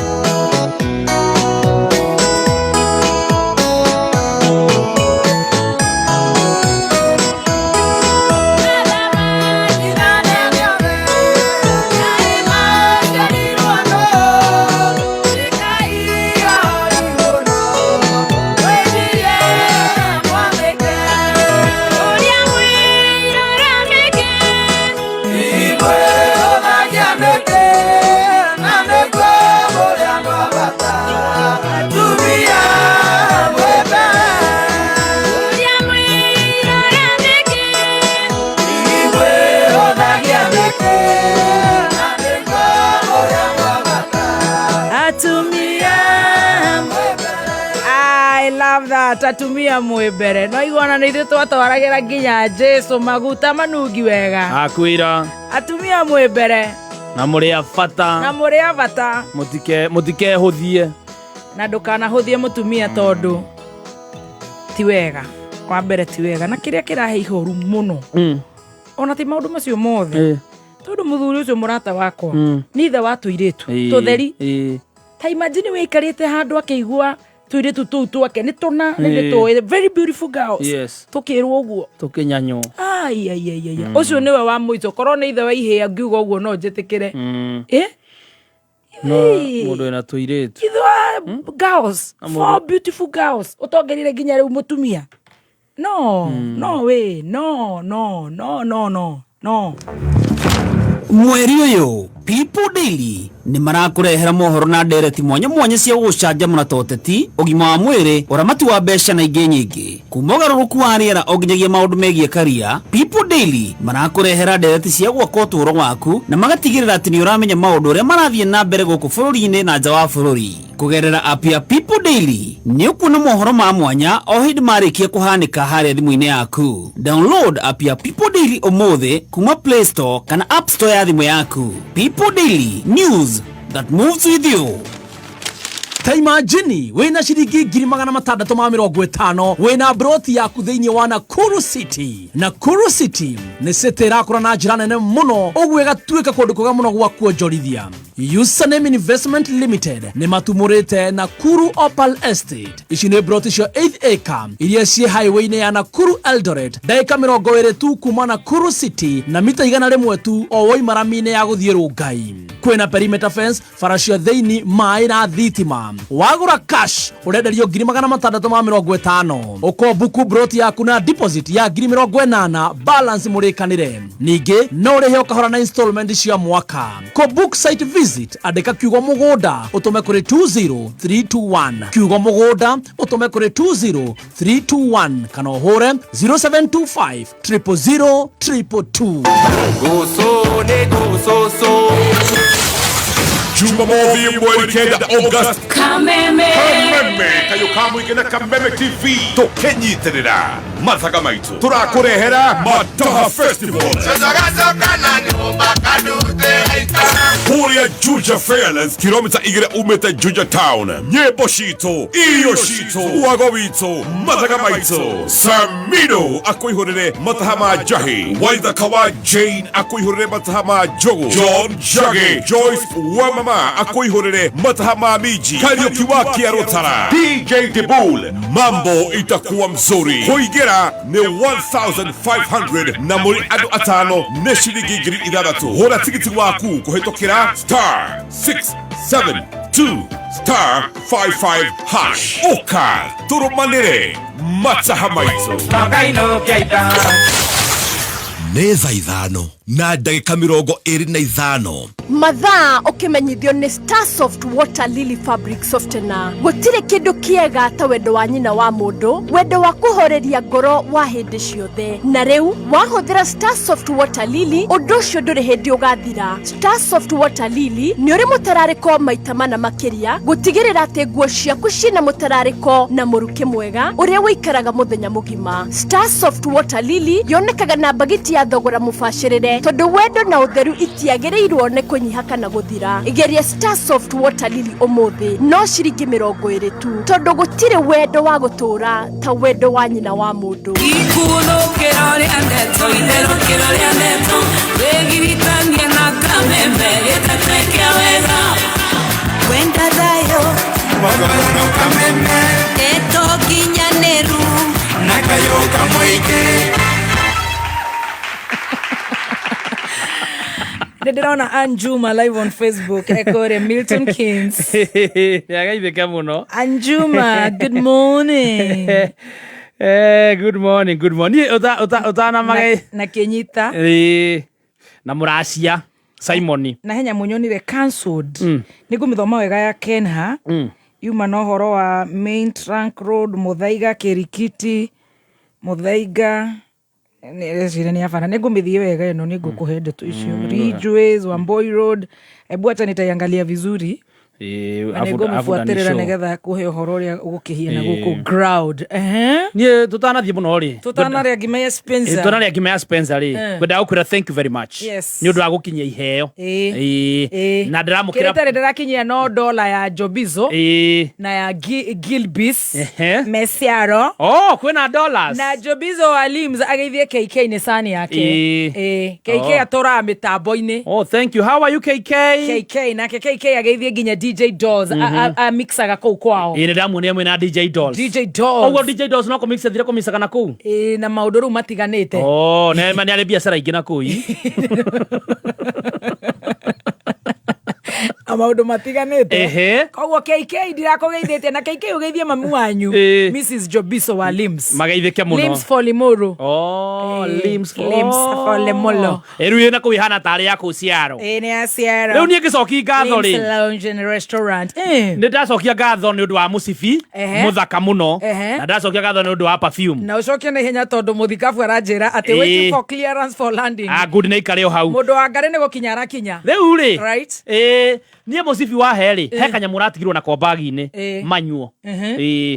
Atumia. I love that. Atumia mwĩ mbere. No iguana nĩ ithuĩ twatwaragĩra nginya Jesu maguta manungi wega. Akwira. Atumia mwĩ mbere. Na mũrĩ a bata. Na mũrĩ a bata. Mũtikehũthie. Na ndũkanahũthie mũtumia tondũ ti wega. Wa mbere ti wega. Na kĩrĩa kĩrahe ihoru mũno. Ona ti maũndũ macio mothe. Tondũ mũthuri ũcio mũrata wakwa nĩ ithe wa tũirĩtu tũtheri. Ta imagine wĩikarĩte handũ akĩigua tũirĩtu tũu twake nĩ tũna nĩ tũĩ very beautiful girls. Yes. Tũkĩrwo ũguo tũkĩnyanywo. Ai ai ai ai. Ũcio nĩwe wa mũico. Korwo nĩ ithe wa ihĩa ngiuga ũguo no njĩtĩkĩre. No mũndũ wĩna tũirĩtu. Ithe wa girls, four beautiful girls. Ũtongerire nginya rĩu mũtumia. No, no way, no, no, no, no, no, no. Mweri ũyũ People Daily nĩ marakũrehera mohoro na ndereti mwanya mwanya cia gũgũcanjamũra ta ũteti, ũgima wa mwĩrĩ, ũramati wa mbeca na ingĩ nyingĩ. Kuma ũgarũrũku wa rĩera o nginyagia maũndũ megiĩ karia, People Daily marakũrehera ndereti cia gwaka ũtũũro waku na magatigĩrĩra atĩ nĩ ũramenya maũndũ ũrĩa marathiĩ na mbere gũkũ bũrũri-inĩ na nja wa bũrũri. Kũgerera app ya People Daily nĩ ũkuona mohoro ma mwanya o hĩndĩ marĩkia kũhanĩka harĩa thimũ-inĩ yaku. Download app ya People Daily ũmũthĩ kuma Play Store kana App Store ya thimũ yaku. People Daily, news that moves with you. Ta imagine wĩna ciringi 650 wĩna broti yaku thĩinĩ wa Nakuru City. Nakuru City nĩ city ĩrakũra na njĩra nene mũno ũguo ĩgatuĩka kũndũ kwega mũno gwa kuonjorithia. Username Investment Limited nĩ matumũrĩte Nakuru Opal Estate. Ici nĩ broti cia 8 acre iria ciĩ highway-inĩ ya Nakuru Eldoret, ndagĩka 20 tu kuma Nakuru City na mita 100 tu o woima rami-inĩ ya gũthiĩ Rongai. Kwĩna perimeter fence, bara cia thĩinĩ, maĩ na thitima. Wagũra cash ũrenderio 650 ũkombuku broti yaku na deposit ya 80,000 balance mũrĩkanĩre. Ningĩ no ũrĩhe ũkahora na installment cia mwaka. Kũbook site visit andĩka kiugo mũgũnda ũtũme kũrĩ 20321, kiugo mũgũnda ũtũme kũrĩ 20321 kana ũhũre 0725 000 222. Jumamothi mweri 9 August. Kameme. Kameme kayo kamwike na Kameme TV tukinyitirira mathaga maitu turakurehera Mataha Festival kuria Juja Fairlands kilomita 2 umete Juja Town. Nyimbo citũ, irio citũ, wago witũ, mathaga maitũ. Samino akwihurire mataha ma njahi, Waithaka wa Jane akwihurire mataha ma njogu, John Njagi, Joyce Wamama akwihurire mataha ma miji, Kariuki wa Kiarutara, DJ Dibul. Mambo itakuwa mzuri. Kuingira ni 1500 na muri andu atano ni ciringi 6,000. Hura tigiti waku kuhitukira star 672 star 55 hash. Oka turumanire mataha maitu. Nĩ thaa 5 na ndagĩka 25. Mathaa ũkĩmenyithio nĩ Starsoft Water Lily Fabric Softener. Gũtirĩ kĩndũ kĩega ta wendo wa nyina wa mũndũ, wendo wa kũhoreria ngoro wa hĩndĩ ciothe. Na rĩu wahũthĩra Starsoft Water Lily, ũndũ ũcio ndũrĩ hĩndĩ ũgathira. Starsoft Water Lily nĩ ũrĩ mũtararĩko maita mana makĩria, gũtigĩrĩra atĩ nguo ciaku ciĩna mũtararĩko na mũrukĩ mwega ũrĩa ũikaraga mũthenya mũgima. Starsoft Water Lily yonekaga na mbagiti ya thogora mũbacĩrĩre, tondũ wendo na ũtheru itiagĩrĩirwo nĩ kũnyiha kana gũthira. Igeria Starsoft Water Lily ũmũthĩ no ciringi 20 tu, tondũ gũtirĩ wendo wa gũtũũra ta wendo wa nyina wa mũndũ. Ikuthũkĩro rĩa ndeto, itherũkĩro rĩa ndeto, wĩgiritanie na Kameme gĩtete kĩa wega. Ndeto nginyanĩru na kayũ kamũingĩ. Nĩ ndĩrona Anjuma live on Facebook ekũrĩa Milton Keynes. Nĩageithĩke mũno. Anjuma, good morning. Good morning, good morning. Niĩ ũtanamage na kĩnyita. Na mũracia Simoni. Na he nyamũ nyonire cancelled. Nĩ ngũmĩthoma wega ya Kenha. Yuma na ũhoro wa Main Trunk Road, Muthaiga, Kĩrikiti, Muthaiga. Nĩreciria nĩ abana. Nĩ ngũmĩthiĩ wega ĩno, nĩ ngũkũhe ndeto icio. Ridgeways, Wamboi Road. Ebu acha nitaiangalia vizuri. Na nĩ ngũmĩbuatĩrĩra nĩgetha kũhe ũhoro ũrĩa ũgũkĩhiana gũkũ ground. Niĩ tũtanathiĩ mũno rĩ, Tũtanarĩa ngima ya Spencer. Tũtanarĩa ngima ya Spencer rĩ, ngwendaga gũkwĩra thank you very much nĩ ũndũ wa gũkinyia iheo. Na ndĩramũkĩra. Kĩrĩa itarĩ ndĩrakinyia no dola ya Jobizo na ya Gilbis Mesiaro. Oh, kwĩna dollars. Na Jobizo wa Lims agĩithie KK nĩ sani yake. KK atũraga mĩtambo-inĩ. Oh, thank you. How are you, KK? KK nake KK agĩithie nginya DJ Dolls amixaga kũu kwao. Nĩ ndamuonire mwĩna DJ Dolls. DJ Dolls. Ũguo DJ Dolls no kũmix athire kũmixaga na kũu? Na maũndũ rĩu matiganĩte. Oh, nĩ arĩ biacara ingĩ na kũu. Na maũndũ matiganĩte. Koguo KK ndirakũgeithĩtie na KK ũgeithie mamu wanyu Mrs Jobiso wa Lims. Mageithĩke mũno. Lims for Limuru. Oh, Lims for Lims for Limuru. Rĩu ĩna kũu ĩhana tarĩ ya kũu Ciaro. Nĩ ya Ciaro. Rĩu niĩ ngĩcokia ngatho rĩ. Lims Lounge and Restaurant. Nĩ ndacokia ngatho nĩ ũndũ wa mũcibi mũthaka mũno. Na ndacokia ngatho nĩ ũndũ wa perfume. Na ũcokie na ihenya tondũ mũthikabu aranjĩra atĩ waiting for clearance for landing. Ah, good, nĩ ikare o hau. Mũndũ wa ngarĩ nĩ gũkinya arakinya. Rĩu rĩ. Right. Niĩ mũcibi wa he rĩ, he kanyamũ ũratigirwo nako bagi-inĩ, manyuo.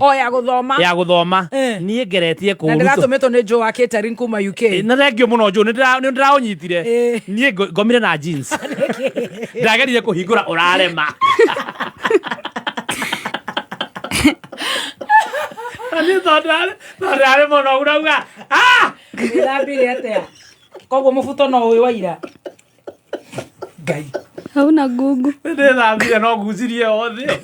O ya gũthoma. Ya gũthoma. Niĩ ngeretie Na kũũrutwo. ndĩratũmĩtwo nĩ Joe wa catering kuma UK. Na thengio mũno Joe, nĩ ndĩraũnyitire. Niĩ ngomire na jeans. Ndagerire kũhingũra ũrarema. Na niĩ tondũ ndarĩ mũno ũrauga, ah! Wĩthambire atĩa? Koguo mũbuto no ũyũ wa ira. Ngai. Hauna gugu. Ndĩthambire no ngucirie othe.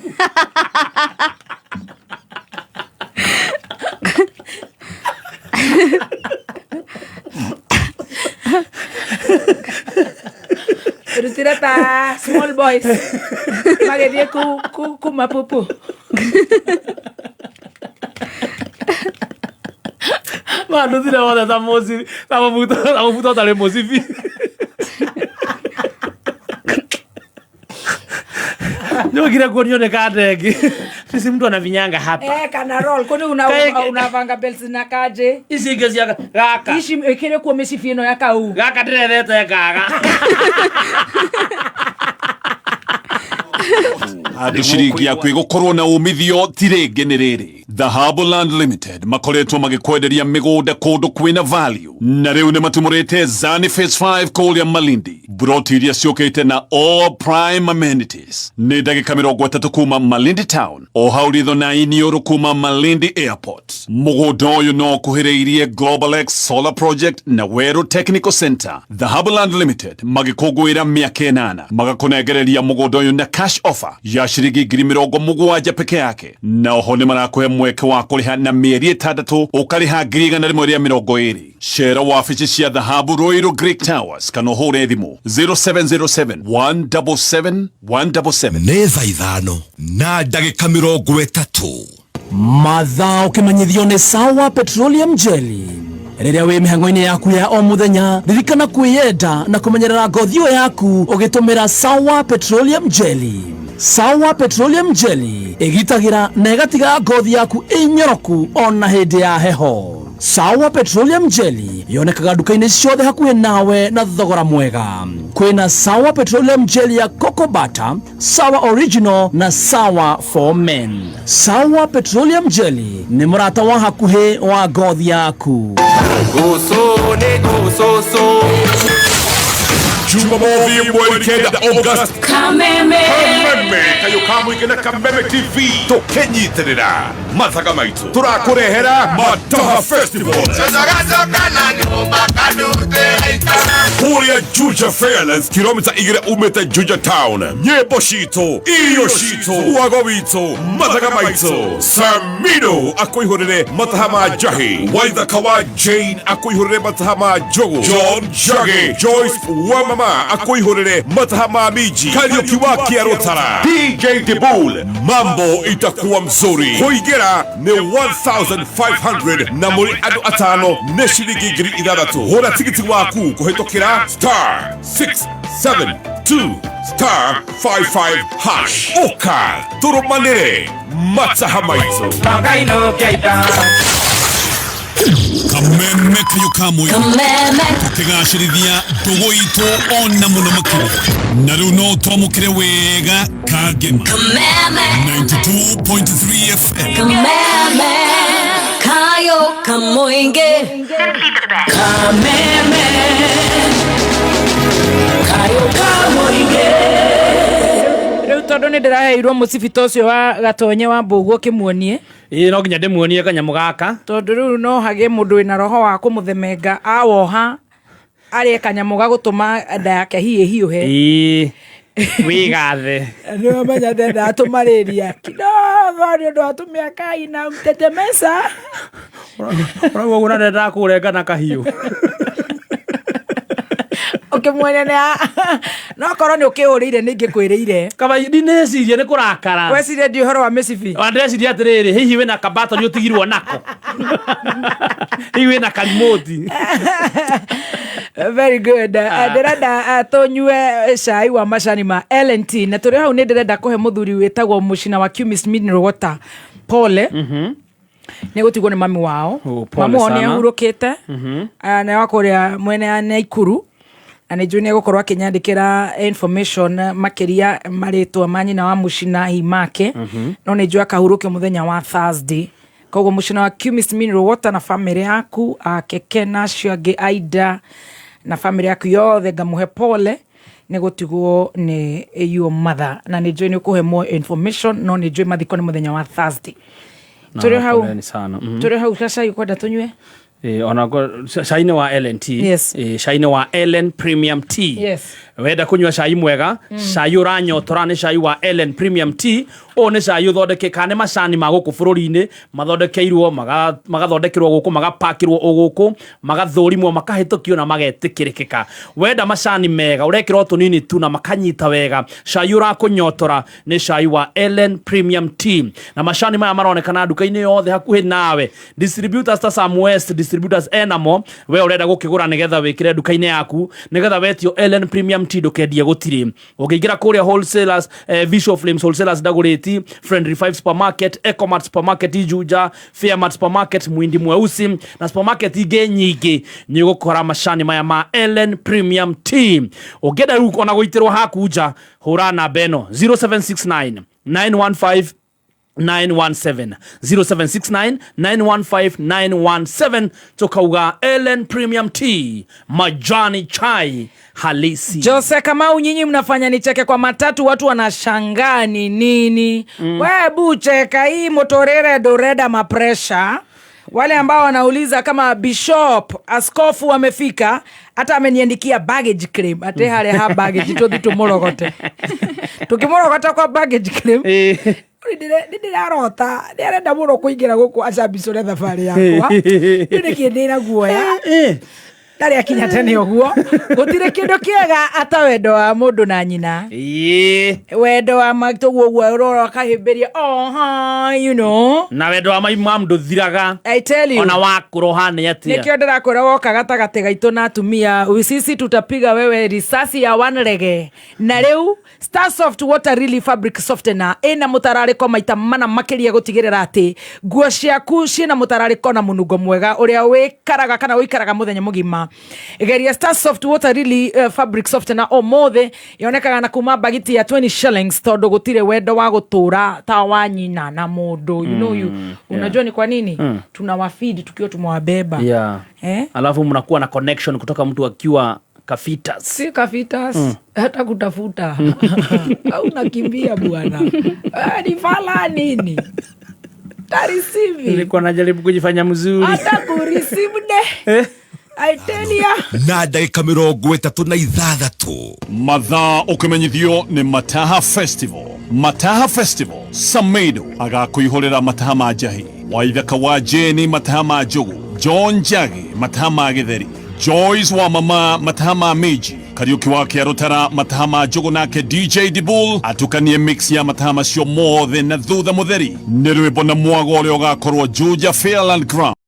Rutire ta small boys magĩthiĩ kuma pupu. Mandutire othe ta mũcibi, ta mũbuto, ta mũbuto ũtarĩ mũcibi. Nyokire kuonio nĩ kandenge. Sisi mtu anavinyanga hapa. Kana roll kwani unavanga belts na kaje? Ici ingĩ cia gaka. Ici ĩkĩrĩ kuo mĩcibi ĩno ya kau. Gaka ndĩrethete ngaga. Handũ ciringi yaku ĩgũkorwo na umithio ti rĩngĩ nĩ rĩrĩ. Dhahabu Land Limited makoretwo magĩkwenderia mĩgũnda kũndũ kwĩna value, na rĩu nĩ matumũrĩte Zani Phase 5 kũrĩa Malindi. Broti iria ciũkĩte na all prime amenities. Nĩ ndagĩka 30 kuma Malindi Town, o hau ritho na Iniũrũ kuma Malindi Airport. Mũgũnda ũyũ no ũkuhĩrĩirie Global X Solar Project na Weru Technical Center. Dhahabu Land Limited magĩkũngũĩra mĩaka 8, magakũnengereria mũgũnda ũyũ na cash offer ya ciringi 70,000 peke yake, na oho nĩ marakũhe mweke wa kũrĩha na mĩeri 6 ũkarĩha 120,000. Cera wabici cia Dhahabu Ruiru Greek Towers kana ũhũre thimũ 0707 177 177. Nĩ thaa 5 na ndagĩka 30. Mathaa ũkĩmenyithio nĩ Sawa Petroleum Jelly. Rĩrĩa wĩ mĩhang'o-inĩ yaku ya o mũthenya, ririkana kwĩyenda na kũmenyerera ngothi ĩyo yaku ũgĩtũmĩra Sawa Petroleum Jelly. Sawa Petroleum Jelly ĩgitagĩra na ĩgatiga ngothi yaku ĩnyoroku ona hĩndĩ ya heho. Sawa Petroleum Jelly yonekaga nduka-inĩ ciothe hakuhĩ nawe na thogora mwega. Kwĩna Sawa Petroleum Jelly ya Cocoa Butter, Sawa Original na Sawa for Men. Sawa Petroleum Jelly nĩ mũrata wa hakuhĩ wa ngothi yaku. Guso nĩ gusoso. Jumamothi mweri 9 August. Kameme. Kameme kayo ka mũingĩ na Kameme TV tũkĩnyitĩrĩra mathaga maitũ tũrakũrehera Mataha Festival kũrĩa Juja Fairlands, kilomita 2 umĩte Juja Town. Nyĩmbo citũ, irio citũ, wago witũ, mathaga maitũ. Samido akũihũrĩre mataha ma njahi, Waithaka wa Jane akũihũrĩre mataha ma njogu, John Njagi, Joyce Wamama akũihũrĩre mataha ma minji, Kariuki wa Kĩarũtara, DJ Dibul. Mambo itakuwa mzuri. Kũingĩra nĩ 1500 na mũrĩ andũ atano nĩ ciringi 6000. Hũra tigiti waku kũhĩtũkĩra star 672 star 55 hash. Ũka tũrũmanĩre mataha maitũ. Kameme kayo kamwe. Kameme. Tukigacĩrithia ndũgũ itũ ona mũno makĩria na rĩu no twamũkĩre wega kangema. Kameme. 92.3 FM. Kameme. Kayo kamoinge. Kameme. Kayo kamoinge. Rĩu tondũ nĩ ndĩraheirwo mũcibi ta ũcio wa gatonye wa mbũguo kĩmuonie. Ĩĩ, no nginya ndĩmuonie kanyamũ gaka. Tondũ rĩu no hagĩe mũndũ wĩna roho wa kũmũthemenga awoha arĩe kanyamũ ga gũtũma nda yake hiũhiũhe. Ĩĩ, wĩgathe. Nĩwamenya ndendaga tũmarĩria kidogo nĩ ũndũ wa tũmĩaka ina mtetemesa. Ũrauga ũguo na ndendaga kũrenga na kahiũ. Ũkĩmuonia nĩ no korwo nĩ ũkĩhũrĩire nĩ ingĩkwĩrĩire. Kaba ndineciria nĩ kũrakara. Weciria ndi ũhoro wa mĩcibi. Ona ndĩreciria atĩrĩrĩ, hihi wĩna kabatoni ũtigirwo nako? Hihi wĩna karimoti? Very good. Ndĩrenda tũnyue cai wa macani ma L&T na tũrĩ hau nĩ ndĩrenda kũhe mũthuri wĩtagwo Mũcina wa Cumis Mineral Water pole. Nĩ gũtigwo nĩ mami wao. Oh, pole Mami wao nĩ sana. ahurũkĩte. Na wa kũrĩa mwena ya Naikuru. Na nĩ njũĩ nĩ egũkorwo akĩnyandĩkĩra information makĩria marĩtwa ma nyina wa Mũcina hi make. No nĩ njũĩ akahurũkio mũthenya wa Thursday. Koguo Mũcina wa Cumis Mineral Water na famĩlĩ yaku, akeke na acio angĩ Aida na famĩlĩ yaku yothe ngamũhe pole nĩ gũtigwo nĩ your mother. Na nĩ njũĩ nĩ ũkũhe more information, no nĩ njũĩ mathiko nĩ mũthenya wa Thursday. Na Tũrĩ hau. poleni sana. Tũrĩ hau cacai ũkwenda tũnyue? Ona cai-inĩ wa L&T. Yes. Cai-inĩ wa Ellen Premium Tea. Yes. Wenda kunyua cai mwega, cai ũranyotora nĩ cai wa Ellen Premium Tea. Ũyũ nĩ cai ũthondeke kana nĩ macani ma gũkũ bũrũri-inĩ mathondekeirwo, magathondekerwo gũkũ, magapakĩrwo o gũkũ, magathũrimwo, makahĩtũkio na magetĩkĩrĩkĩka. Wenda macani mega ũrekĩra o tũnini tu na makanyita wega, cai ũrakũnyotora nĩ cai wa Ellen Premium Tea. Na macani maya maronekana nduka-inĩ yothe hakuhĩ nawe. Distributors ta Sam West, distributors enamo, we ũrenda gũkĩgũra nĩgetha wĩkĩre nduka-inĩ yaku, nĩgetha wetio Ellen Premium Tea ndũkendie gũtirĩ. Ũngĩingĩra kũrĩa wholesalers, Visual Flames wholesalers Dagoretti, Friendly 5 Supermarket, Ecomart Supermarket Juja, Fairmart Supermarket Mwindi Mweusi na supermarket ingĩ nyingĩ, nĩ ũgũkora macani maya ma Ellen Premium Tea. Ũngĩenda rĩu ona gũitĩrwo haku nja, hũra namba ĩno 0769 915 917, 0769 915 917, tukauga Ellen Premium Tea, majani chai halisi. Jose Kamau, nyinyi mnafanya nicheke kwa matatu, watu wanashangaa ni nini. We bucheka hii motorere doreda mapresha. Wale ambao wanauliza kama bishop askofu amefika, hata ameniandikia baggage claim ate hale ha baggage tuthi tumorogote. Tukimorogota kwa baggage claim. Ndirarota ndirenda muno kuingira guku acambicure thabarĩ yakwa. Rĩu nĩkĩ ndĩna guoya ndarĩ akinya tene ũguo. Gũtirĩ kĩndũ kĩega ata wendo wa mũndũ na nyina. Wendo wa maitũ ũguo ũrora ũkahĩmbĩria, oh, hi, you know. Na wendo wa mai mam ndũthiraga. I tell you. Ona wakũra ũhana atĩa. Nĩkĩo ndĩrakwĩra woka gatagatĩ gaitũ na atumia, sisi tutapiga wewe risasi ya one rege. Na rĩu Starsoft Water Really Fabric Softener ĩna mũtararĩko maita mana makĩria gũtigĩrĩra atĩ nguo ciaku ciĩna mũtararĩko na mũnungo mwega ũrĩa wĩkaraga kana ũikaraga mũthenya mũgima. Geria Starsoft Water Really Fabric Softener ũmũthĩ, yonekaga na kuma bagiti ya 20 shillings tondũ gũtirĩ wendo wa gũtũra ta wa nyina na mũndũ. You know you, unajua ni kwa nini? Tunawafeed tukiwa tumewabeba. Alafu mnakuwa na connection kutoka mtu akiwa Kafitas. Si kafitas, hata kutafuta au nakimbia bwana. Ah, ni fala nini tareceive. Nilikuwa najaribu kujifanya mzuri. Hata kureceive de, I tell ya. Na ndagĩka 36. Mathaa ũkĩmenyithio nĩ Mataha Festival. Mataha Festival, Samedo agakũihũrĩra mataha ma njahi, Waithaka wa Jeni mataha ma njugu, John Njagi mataha ma gĩtheri, Joyce wa mama mataha ma minji, Kariuki wa Kĩarũtara mataha ma njugu, nake DJ Dibul atukanie mix ya mataha macio mothe, na thutha mũtheri nĩ rwĩmbo na mwago ũrĩa ũgakorwo Juja Fairland Ground.